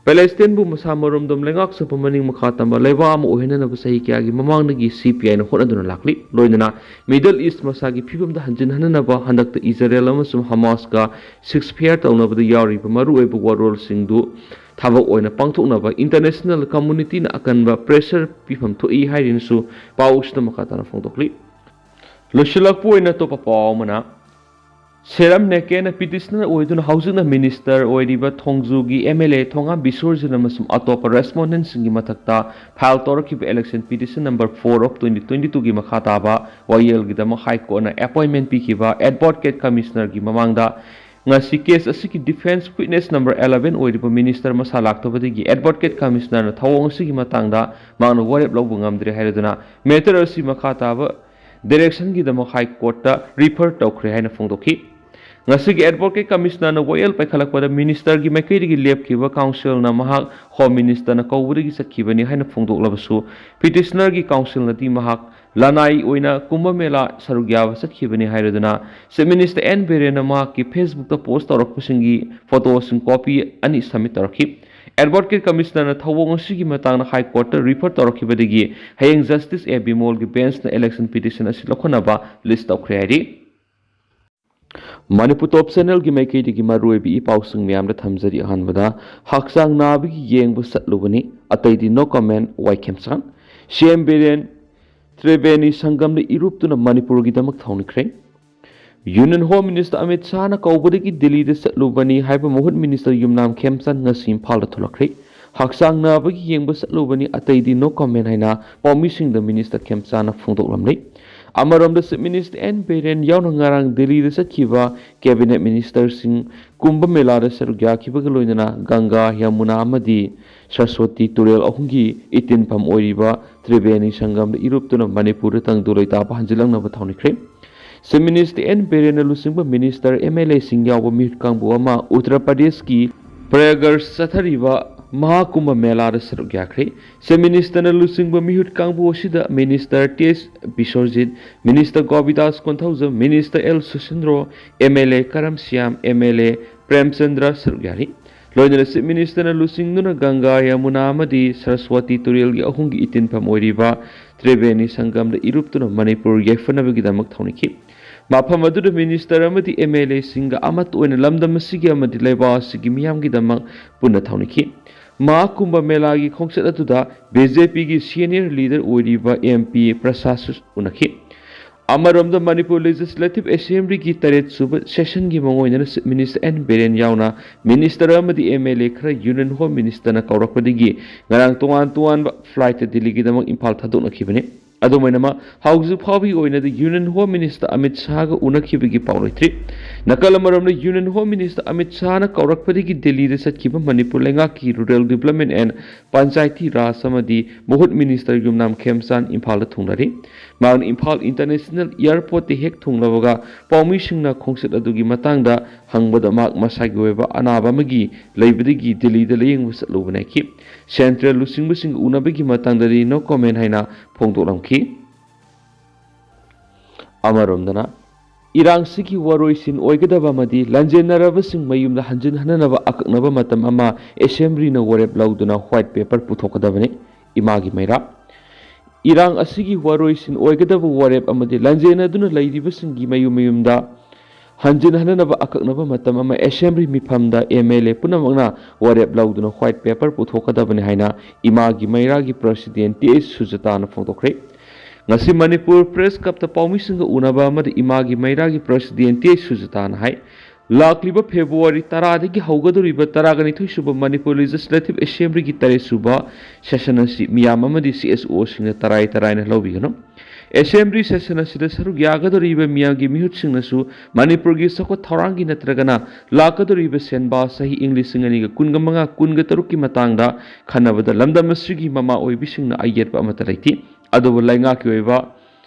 ꯄꯦꯂꯦꯁꯇꯤꯟꯕꯨ ꯃꯁꯥ ꯃꯔꯣꯝꯗꯣꯝ ꯂꯩꯉꯥꯛꯆꯕ ꯃꯅꯤꯡ ꯃꯈꯥ ꯇꯝꯕ ꯂꯩꯕꯥꯛ ꯑꯃ ꯑꯣꯏꯍꯟꯅꯅꯕ ꯆꯍꯤ ꯀꯌꯥꯒꯤ ꯃꯃꯥꯡꯗꯒꯤ ꯁꯤ ꯄꯤ ꯑꯥꯏꯅ ꯍꯣꯠꯅꯗꯨꯅ ꯂꯥꯛꯂꯤ꯫ ꯂꯣꯏꯅꯅ ꯃꯤꯗꯜ ꯏꯁ ꯃꯁꯥꯒꯤ ꯐꯤꯕꯝꯗ ꯍꯟꯖꯤꯟꯍꯟꯅꯅꯕ ꯍꯟꯗꯛꯇ ꯏꯖꯔꯦꯜ ꯑꯃꯁꯨꯡ ꯍꯃꯥꯁꯀ ꯁꯤꯖꯐꯌꯔ ꯇꯧꯅꯕꯗ ꯌꯥꯎꯔꯤꯕ ꯃꯔꯨꯑꯣꯏꯕ ꯋꯥꯔꯣꯜꯁꯤꯡꯗꯨ ꯊꯕꯛ ꯑꯣꯏꯅ ꯄꯥꯡꯊꯣꯛꯅꯕ ꯏꯟꯇꯔꯅꯦꯁꯅꯦꯜ ꯀꯝꯃꯨꯅꯤꯇꯤꯅ ꯑꯀꯟꯕ ꯄ꯭ꯔꯦꯁꯔ ꯄꯤꯐꯝ ꯊꯣꯛꯏ ꯍꯥꯏꯔꯤꯅꯁꯨ ꯄꯥꯎꯁꯤꯗ ꯃꯈꯥ ꯇꯥꯅ ꯐꯣꯡꯗꯣꯛꯂꯤ꯫ ꯂꯣꯏꯁꯤꯜꯂꯛꯄ ꯑꯣꯏꯅ ꯑꯇꯣꯞꯄ ꯄꯥꯎ ꯑꯃꯅ, ꯁꯦꯔꯝ ꯅꯦꯀꯦꯅ ꯄꯤꯇꯤꯁꯅꯔ ꯑꯣꯏꯗꯨꯅ ꯍꯧꯖꯤꯛꯅ ꯃꯤꯅꯤꯁꯇꯔ ꯑꯣꯏꯔꯤꯕ ꯊꯣꯡꯖꯨꯒꯤ ꯑꯦꯝ ꯑꯦꯜ ꯑꯦ ꯊꯣꯉꯥꯝ ꯕꯤꯁꯣꯔꯖꯤꯠ ꯑꯃꯁꯨꯡ ꯑꯇꯣꯞꯄ ꯔꯦꯁꯄꯣꯟꯗꯦꯟꯠꯁꯤꯡꯒꯤ ꯃꯊꯛꯇ ꯐꯥꯏꯜ ꯇꯧꯔꯛꯈꯤꯕ election petition number four of twenty twenty ꯇꯨꯒꯤ ꯃꯈꯥ ꯇꯥꯕ ꯋꯥꯌꯦꯜꯒꯤꯗꯃꯛ ꯍꯥꯏ ꯀꯣꯔꯠꯅ ꯑꯦꯄꯣꯏꯟꯃꯦꯟꯠ ꯄꯤꯈꯤꯕ ꯑꯦꯗꯚꯣꯀꯦꯠ ꯀꯃꯤꯁꯅꯔꯒꯤ ꯃꯃꯥꯡꯗ ꯉꯁꯤ ꯀꯦꯁ ꯑꯁꯤꯒꯤ ꯗꯤꯐꯦꯟꯁ ꯋꯤꯠꯅꯦꯁ ꯅꯝꯕꯔ ꯑꯦꯂꯚꯦꯟ ꯑꯣꯏꯔꯤꯕ ꯃꯤꯅꯤꯁꯇꯔ ꯃꯁꯥ ꯂꯥꯛꯇꯕꯗꯒꯤ ꯑꯦꯗꯚꯣꯀꯦꯠ ꯀꯃꯤꯁꯅꯔꯅ ꯊꯧꯑꯣꯡ ꯑꯁꯤꯒꯤ ꯃꯇꯥꯡꯗ ꯃꯍꯥꯛꯅ ꯋꯥꯔꯦꯞ ꯂꯧꯕ ꯉꯝꯗ꯭ꯔꯦ ꯍꯥꯏꯔꯗꯨꯅ ꯃꯦꯇꯔ ꯑꯁꯤ ꯃꯈꯥ ꯇꯥꯕ ꯗꯥꯏꯔꯦꯛꯁꯟꯒꯤꯗꯃꯛ ꯍꯥꯏ ꯀꯣꯔꯠꯇ ꯔꯤꯐꯔ ꯇꯧꯈ꯭ꯔꯦ ꯍꯥꯏꯅ ꯐꯣꯡꯗꯣꯛꯈꯤ꯫ ꯉꯁꯤꯒꯤ ꯑꯦꯗꯚꯣꯀꯦꯠ ꯀꯃꯤꯁꯅꯔꯅ ꯋꯥꯌꯦꯜ ꯄꯥꯏꯈꯠꯂꯛꯄꯗ ꯃꯤꯅꯤꯁꯇꯔꯒꯤ ꯃꯥꯏꯀꯩꯗꯒꯤ ꯂꯦꯞꯈꯤꯕ ꯀꯥꯎꯟꯁꯤꯜꯅ ꯃꯍꯥꯛ ꯍꯣꯝ ꯃꯤꯅꯤꯁꯇꯔꯅ ꯀꯧꯕꯗꯒꯤ ꯆꯠꯈꯤꯕꯅꯤ ꯍꯥꯏꯅ ꯐꯣꯡꯗꯣꯛꯂꯕꯁꯨ, ꯄꯤꯇꯤꯁꯅꯔꯒꯤ ꯀꯥꯎꯟꯁꯤꯜꯅꯗꯤ ꯃꯍꯥꯛ ꯂꯅꯥꯏ ꯑꯣꯏꯅ ꯀꯨꯝꯚ ꯃꯦꯂꯥ ꯁꯔꯨꯛ ꯌꯥꯕ ꯆꯠꯈꯤꯕꯅꯤ ꯍꯥꯏꯔꯗꯨꯅ ꯆꯤꯐ ꯃꯤꯅꯤꯁꯇꯔ ꯑꯦꯟ ꯕꯤꯔꯦꯟꯅ ꯃꯍꯥꯛꯀꯤ ꯐꯦꯁꯕꯨꯛꯇ ꯄꯣꯁ ꯇꯧꯔꯛꯄꯁꯤꯡꯒꯤ ꯐꯣꯇꯣꯁꯤꯡ ꯀꯣꯄꯤ ꯑꯅꯤ ꯁꯕꯃꯤꯠ ꯇꯧꯔꯛꯈꯤ꯫ Advocate Commissionerꯅ ꯊꯧꯑꯣꯡ ꯑꯁꯤꯒꯤ ꯃꯇꯥꯡꯗ High Courtꯇ refer ꯇꯧꯔꯛꯈꯤꯕꯗꯒꯤ ꯍꯌꯦꯡ Justice A B Molꯒꯤ benchꯅ election petition ꯑꯁꯤ ꯂꯧꯈꯠꯅꯕ list ꯇꯧꯈ꯭ꯔꯦ ꯍꯥꯏꯔꯤ꯫ ꯃꯅꯤꯄꯨꯔ Top Channelꯒꯤ ꯃꯥꯏꯀꯩꯗꯒꯤ ꯃꯔꯨꯑꯣꯏꯕ ꯏ ꯄꯥꯎꯁꯤꯡ ꯃꯌꯥꯝꯗ ꯊꯝꯖꯔꯤ꯫ ꯑꯍꯥꯟꯕꯗ ꯍꯛꯆꯥꯡ ꯅꯥꯕꯒꯤ ꯌꯦꯡꯕ ꯆꯠꯂꯨꯕꯅꯤ, ꯑꯇꯩꯗꯤ no comment, ꯋꯥꯏ ꯈꯦꯝꯆꯥꯟ꯫ CM Biren Triveni ꯁꯪꯒꯝꯗ ꯏꯔꯨꯞꯇꯨꯅ ꯃꯅꯤꯄꯨꯔꯒꯤꯗꯃꯛ ꯊꯧꯅꯤꯈ꯭ꯔꯦ꯫ Union Home Minister Amit ꯁꯥꯍꯅ ꯀꯧꯕꯗꯒꯤ ꯗꯤꯜꯂꯤꯗ ꯆꯠꯂꯨꯕꯅꯤ ꯍꯥꯏꯕ ꯃꯍꯨꯠ Minister ꯌꯨꯝꯅꯥꯝ ꯈꯦꯝꯆꯥꯟ ꯉꯁꯤ ꯏꯝꯐꯥꯜꯗ ꯊꯣꯛꯂꯛꯈ꯭ꯔꯦ꯫ ꯍꯛꯆꯥꯡ ꯅꯥꯕꯒꯤ ꯌꯦꯡꯕ ꯆꯠꯂꯨꯕꯅꯤ, ꯑꯇꯩꯗꯤ no comment ꯍꯥꯏꯅ ꯄꯥꯎꯃꯤꯁꯤꯡꯗ Minister ꯈꯦꯝꯆꯥꯟꯅ ꯐꯣꯡꯗꯣꯛꯂꯝꯂꯦ꯫ ꯑꯃꯔꯣꯝꯗ Chief Minister N ꯕꯤꯔꯦꯟ ꯌꯥꯎꯅ ꯉꯔꯥꯡ ꯗꯤꯜꯂꯤꯗ ꯆꯠꯈꯤꯕ Cabinet Ministerꯁꯤꯡ ꯀꯨꯝꯚ ꯃꯦꯂꯥꯗ ꯁꯔꯨꯛ ꯌꯥꯈꯤꯕꯒ ꯂꯣꯏꯅꯅ ꯒꯪꯒꯥ, ꯌꯃꯨꯅꯥ ꯑꯃꯗꯤ ꯁꯔꯁꯋꯇꯤ ꯇꯨꯔꯦꯜ ꯑꯍꯨꯝꯒꯤ ꯏꯇꯤꯟꯐꯝ ꯑꯣꯏꯔꯤꯕ ꯇ꯭ꯔꯤꯕꯦꯅꯤ ꯁꯪꯒꯝꯗ ꯏꯔꯨꯞꯇꯨꯅ ꯃꯅꯤꯄꯨꯔꯗ ꯇꯪꯗꯨ ꯂꯩꯇꯥꯕ ꯍꯟꯖꯤꯜꯂꯛꯅꯕ ꯊꯧꯅꯤꯈ꯭ꯔꯦ꯫ Chief Minister N ꯕꯤꯔꯦꯟꯅ ꯂꯨꯆꯤꯡꯕ Minister, MLAꯁꯤꯡ ꯌꯥꯎꯕ ꯃꯤꯍꯨꯠ ꯀꯥꯡꯕꯨ ꯑꯃ ꯎꯠꯇꯔ ꯄ꯭ꯔꯗꯦꯁꯀꯤ ꯄ꯭ꯔꯌꯥꯒꯔꯥꯖ ꯆꯠꯊꯔꯤꯕ ꯃꯍꯥꯀꯨꯝꯚ ꯃꯦꯂꯥꯗ ꯁꯔꯨꯛ ꯌꯥꯈ꯭ꯔꯦ꯫ Chief Ministerꯅ ꯂꯨꯆꯤꯡꯕ ꯃꯤꯍꯨꯠ ꯀꯥꯡꯕꯨ ꯑꯁꯤꯗ Minister ꯇꯤ ꯑꯦꯁ Biswajit, Minister ꯒꯣꯕꯤꯗꯥꯁ Konthoujam, Minister L ꯁꯨꯁꯤꯟꯗ꯭ꯔꯣ, MLA ꯀꯔꯝ ꯁ꯭ꯌꯥꯝ, MLA ꯄ꯭ꯔꯦꯝꯆꯟꯗ꯭ꯔ ꯁꯔꯨꯛ ꯌꯥꯔꯤ꯫ ꯂꯣꯏꯅꯅ Chief Ministerꯅ ꯂꯨꯆꯤꯡꯗꯨꯅ ꯒꯪꯒꯥ, ꯌꯃꯨꯅꯥ ꯑꯃꯗꯤ ꯁꯔꯁꯋꯇꯤ ꯇꯨꯔꯦꯜꯒꯤ ꯑꯍꯨꯝꯒꯤ ꯏꯇꯤꯟꯐꯝ ꯑꯣꯏꯔꯤꯕ ꯇ꯭ꯔꯤꯕꯦꯅꯤ ꯁꯪꯒꯝꯗ ꯏꯔꯨꯞꯇꯨꯅ ꯃꯅꯤꯄꯨꯔ ꯌꯥꯏꯐꯅꯕꯒꯤꯗꯃꯛ ꯊꯧꯅꯤꯈꯤ꯫ ꯃꯐꯝ ꯑꯗꯨꯗ Minister ꯑꯃꯗꯤ MLAꯁꯤꯡꯒ ꯑꯃꯠꯇ ꯑꯣꯏꯅ ꯂꯝꯗꯝ ꯑꯁꯤꯒꯤ ꯑꯃꯗꯤ ꯂꯩꯕꯥꯛ ꯑꯁꯤꯒꯤ ꯃꯤꯌꯥꯝꯒꯤꯗꯃꯛ ꯄꯨꯟꯅ ꯊꯧꯅꯤꯈꯤ꯫ ꯃꯍꯥꯀꯨꯝꯚ ꯃꯦꯂꯥꯒꯤ ꯈꯣꯡꯆꯠ ꯑꯗꯨꯗ BJPꯒꯤ senior leader ꯑꯣꯏꯔꯤꯕ MP ꯄ꯭ꯔꯁꯥꯗꯁꯨ ꯎꯅꯈꯤ꯫ ꯑꯃꯔꯣꯝꯗ ꯃꯅꯤꯄꯨꯔ Legislative Assemblyꯒꯤ ꯇꯔꯦꯠ ꯁꯨꯕ sessionꯒꯤ ꯃꯉꯣꯏꯗꯅ Chief Minister N ꯕꯤꯔꯦꯟ ꯌꯥꯎꯅ Minister ꯑꯃꯗꯤ MLA ꯈꯔ Union Home Ministerꯅ ꯀꯧꯔꯛꯄꯗꯒꯤ ꯉꯔꯥꯡ ꯇꯣꯉꯥꯟ ꯇꯣꯉꯥꯟꯕ flightꯇ ꯗꯤꯜꯂꯤꯒꯤꯗꯃꯛ ꯏꯝꯐꯥꯜ ꯊꯥꯗꯣꯛꯅꯈꯤꯕꯅꯤ꯫ ꯑꯗꯨꯝ ꯑꯣꯏꯅꯃꯛ, ꯍꯧꯖꯤꯛ ꯐꯥꯎꯕꯒꯤ ꯑꯣꯏꯅꯗꯤ Union Home Minister ꯑꯃꯤꯠ ꯁꯥꯍꯒ ꯎꯅꯈꯤꯕꯒꯤ ꯄꯥꯎ ꯂꯩꯇ꯭ꯔꯤ꯫ ꯅꯥꯀꯜ ꯑꯃꯔꯣꯝꯗ, Union Home Minister ꯑꯃꯤꯠ ꯁꯥꯍꯅ ꯀꯧꯔꯛꯄꯗꯒꯤ ꯗꯤꯜꯂꯤꯗ ꯆꯠꯈꯤꯕ ꯃꯅꯤꯄꯨꯔ ꯂꯩꯉꯥꯛꯀꯤ Rural Development and Panchayati Raj ꯑꯃꯗꯤ ꯃꯍꯨꯠ Minister ꯌꯨꯝꯅꯥꯝ ꯈꯦꯝꯆꯥꯟ ꯏꯝꯐꯥꯜꯗ ꯊꯨꯡꯂꯔꯤ꯫ ꯃꯍꯥꯛꯅ ꯏꯝꯐꯥꯜ International Airportꯇ ꯍꯦꯛ ꯊꯨꯡꯂꯕꯒ ꯄꯥꯎꯃꯤꯁꯤꯡꯅ ꯈꯣꯡꯆꯠ ꯑꯗꯨꯒꯤ ꯃꯇꯥꯡꯗ ꯍꯪꯕꯗ ꯃꯍꯥꯛ ꯃꯁꯥꯒꯤ ꯑꯣꯏꯕ ꯑꯅꯥꯕ ꯑꯃꯒꯤ ꯂꯩꯕꯗꯒꯤ ꯗꯤꯜꯂꯤꯗ ꯂꯥꯌꯦꯡꯕ ꯆꯠꯂꯨꯕꯅꯤ ꯍꯥꯏꯈꯤ꯫ Central ꯂꯨꯆꯤꯡꯕꯁꯤꯡꯒ ꯎꯅꯕꯒꯤ ꯃꯇꯥꯡꯗꯗꯤ no comment ꯍꯥꯏꯅ ꯐꯣꯡꯗꯣꯛꯂꯝꯈꯤ꯫ ꯑꯃꯔꯣꯝꯗꯅ, ꯏꯔꯥꯡꯁꯤꯒꯤ ꯋꯥꯔꯣꯏꯁꯤꯟ ꯑꯣꯏꯒꯗꯕ ꯑꯃꯗꯤ ꯂꯥꯟꯖꯦꯟꯅꯔꯕꯁꯤꯡ ꯃꯌꯨꯝꯗ ꯍꯟꯖꯤꯟ ꯍꯟꯅꯅꯕ ꯑꯀꯛꯅꯕ ꯃꯇꯝ ꯑꯃ ꯑꯦꯁꯦꯝꯕ꯭ꯂꯤꯅ ꯋꯥꯔꯦꯞ ꯂꯧꯗꯨꯅ ꯋꯥꯏꯠ ꯄꯦꯄꯔ ꯄꯨꯊꯣꯛꯀꯗꯕꯅꯤ꯫ ꯏꯃꯥꯒꯤ ꯃꯩꯔꯥ꯫ ꯏꯔꯥꯡ ꯑꯁꯤꯒꯤ ꯋꯥꯔꯣꯏꯁꯤꯟ ꯑꯣꯏꯒꯗꯕ ꯋꯥꯔꯦꯞ ꯑꯃꯗꯤ ꯂꯥꯟꯖꯦꯟꯅꯗꯨꯅ ꯂꯩꯔꯤꯕꯁꯤꯡꯒꯤ ꯃꯌꯨꯝ ꯃꯌꯨꯝꯗ ꯍꯟꯖꯤꯟ ꯍꯟꯅꯅꯕ ꯑꯀꯛꯅꯕ ꯃꯇꯝ ꯑꯃ ꯑꯦꯁꯦꯝꯕ꯭ꯂꯤ ꯃꯤꯐꯝꯗ ꯑꯦꯝ ꯑꯦꯜ ꯑꯦ ꯄꯨꯝꯅꯃꯛꯅ ꯋꯥꯔꯦꯞ ꯂꯧꯗꯨꯅ ꯋꯥꯏꯠ ꯄꯦꯄꯔ ꯄꯨꯊꯣꯛꯀꯗꯕꯅꯤ ꯍꯥꯏꯅ ꯏꯃꯥꯒꯤ ꯃꯩꯔꯥꯒꯤ ꯄ꯭ꯔꯁꯤꯗꯦꯟ ꯇꯤ ꯑꯩꯆ ꯁꯨꯖꯇꯥꯅ ꯐꯣꯡꯗꯣꯛꯈ꯭ꯔꯦ꯫ ꯉꯁꯤ ꯃꯅꯤꯄꯨꯔ ꯄ꯭ꯔꯦꯁ ꯀ꯭ꯂꯕꯇ ꯄꯥꯎꯃꯤꯁꯤꯡꯒ ꯎꯅꯕ ꯑꯃꯗ ꯏꯃꯥꯒꯤ ꯃꯩꯔꯥꯒꯤ ꯄ꯭ꯔꯁꯤꯗꯦꯟ ꯇꯤ ꯑꯩꯆ ꯁꯨꯖꯇꯥꯅ ꯍꯥꯏ, ꯂꯥꯛꯂꯤꯕ ꯐꯦꯕ꯭ꯔꯨꯋꯥꯔꯤ ꯇꯔꯥꯗꯒꯤ ꯍꯧꯒꯗꯧꯔꯤꯕ ꯇꯔꯥꯒ ꯅꯤꯊꯣꯏ ꯁꯨꯕ ꯃꯅꯤꯄꯨꯔ ꯂꯦꯖꯤꯁꯂꯦꯇꯤꯚ ꯑꯦꯁꯦꯝꯕ꯭ꯂꯤꯒꯤ ꯇꯔꯦꯠ ꯁꯨꯕ ꯁꯦꯁꯟ ꯑꯁꯤ ꯃꯤꯌꯥꯝ ꯑꯃꯗꯤ ꯁꯤ ꯑꯦꯁ ꯑꯣꯁꯤꯡꯅ ꯇꯔꯥꯏ ꯇꯔꯥꯏꯅ ꯂꯧꯕꯤꯒꯅꯨ꯫ ꯑꯦꯁꯦꯝꯕ꯭ꯂꯤ ꯁꯦꯁꯟ ꯑꯁꯤꯗ ꯁꯔꯨꯛ ꯌꯥꯒꯗꯧꯔꯤꯕ ꯃꯤꯌꯥꯝꯒꯤ ꯃꯤꯍꯨꯠꯁꯤꯡꯅꯁꯨ ꯃꯅꯤꯄꯨꯔꯒꯤ ꯆꯥꯎꯈꯠ ꯊꯧꯔꯥꯡꯒꯤ ꯅꯠꯇ꯭ꯔꯒꯅ ꯂꯥꯛꯀꯗꯧꯔꯤꯕ ꯁꯦꯟꯕꯥ ꯆꯍꯤ ꯏꯪ ꯂꯤꯁꯤꯡ ꯑꯅꯤꯒ ꯀꯨꯟꯒ ꯃꯉꯥ ꯀꯨꯟꯒ ꯇꯔꯨꯛꯀꯤ ꯃꯇꯥꯡꯗ ꯈꯟꯅꯕꯗ ꯂꯝꯗꯝ ꯑꯁꯤꯒꯤ ꯃꯃꯥ ꯑꯣꯏꯕꯤꯁꯤꯡꯅ ꯑꯌꯦꯠꯄ ꯑꯃꯠꯇ ꯂꯩꯇꯦ꯫ ꯑꯗꯨꯕꯨ ꯂꯩꯉꯥꯛꯀꯤ ꯑꯣꯏꯕ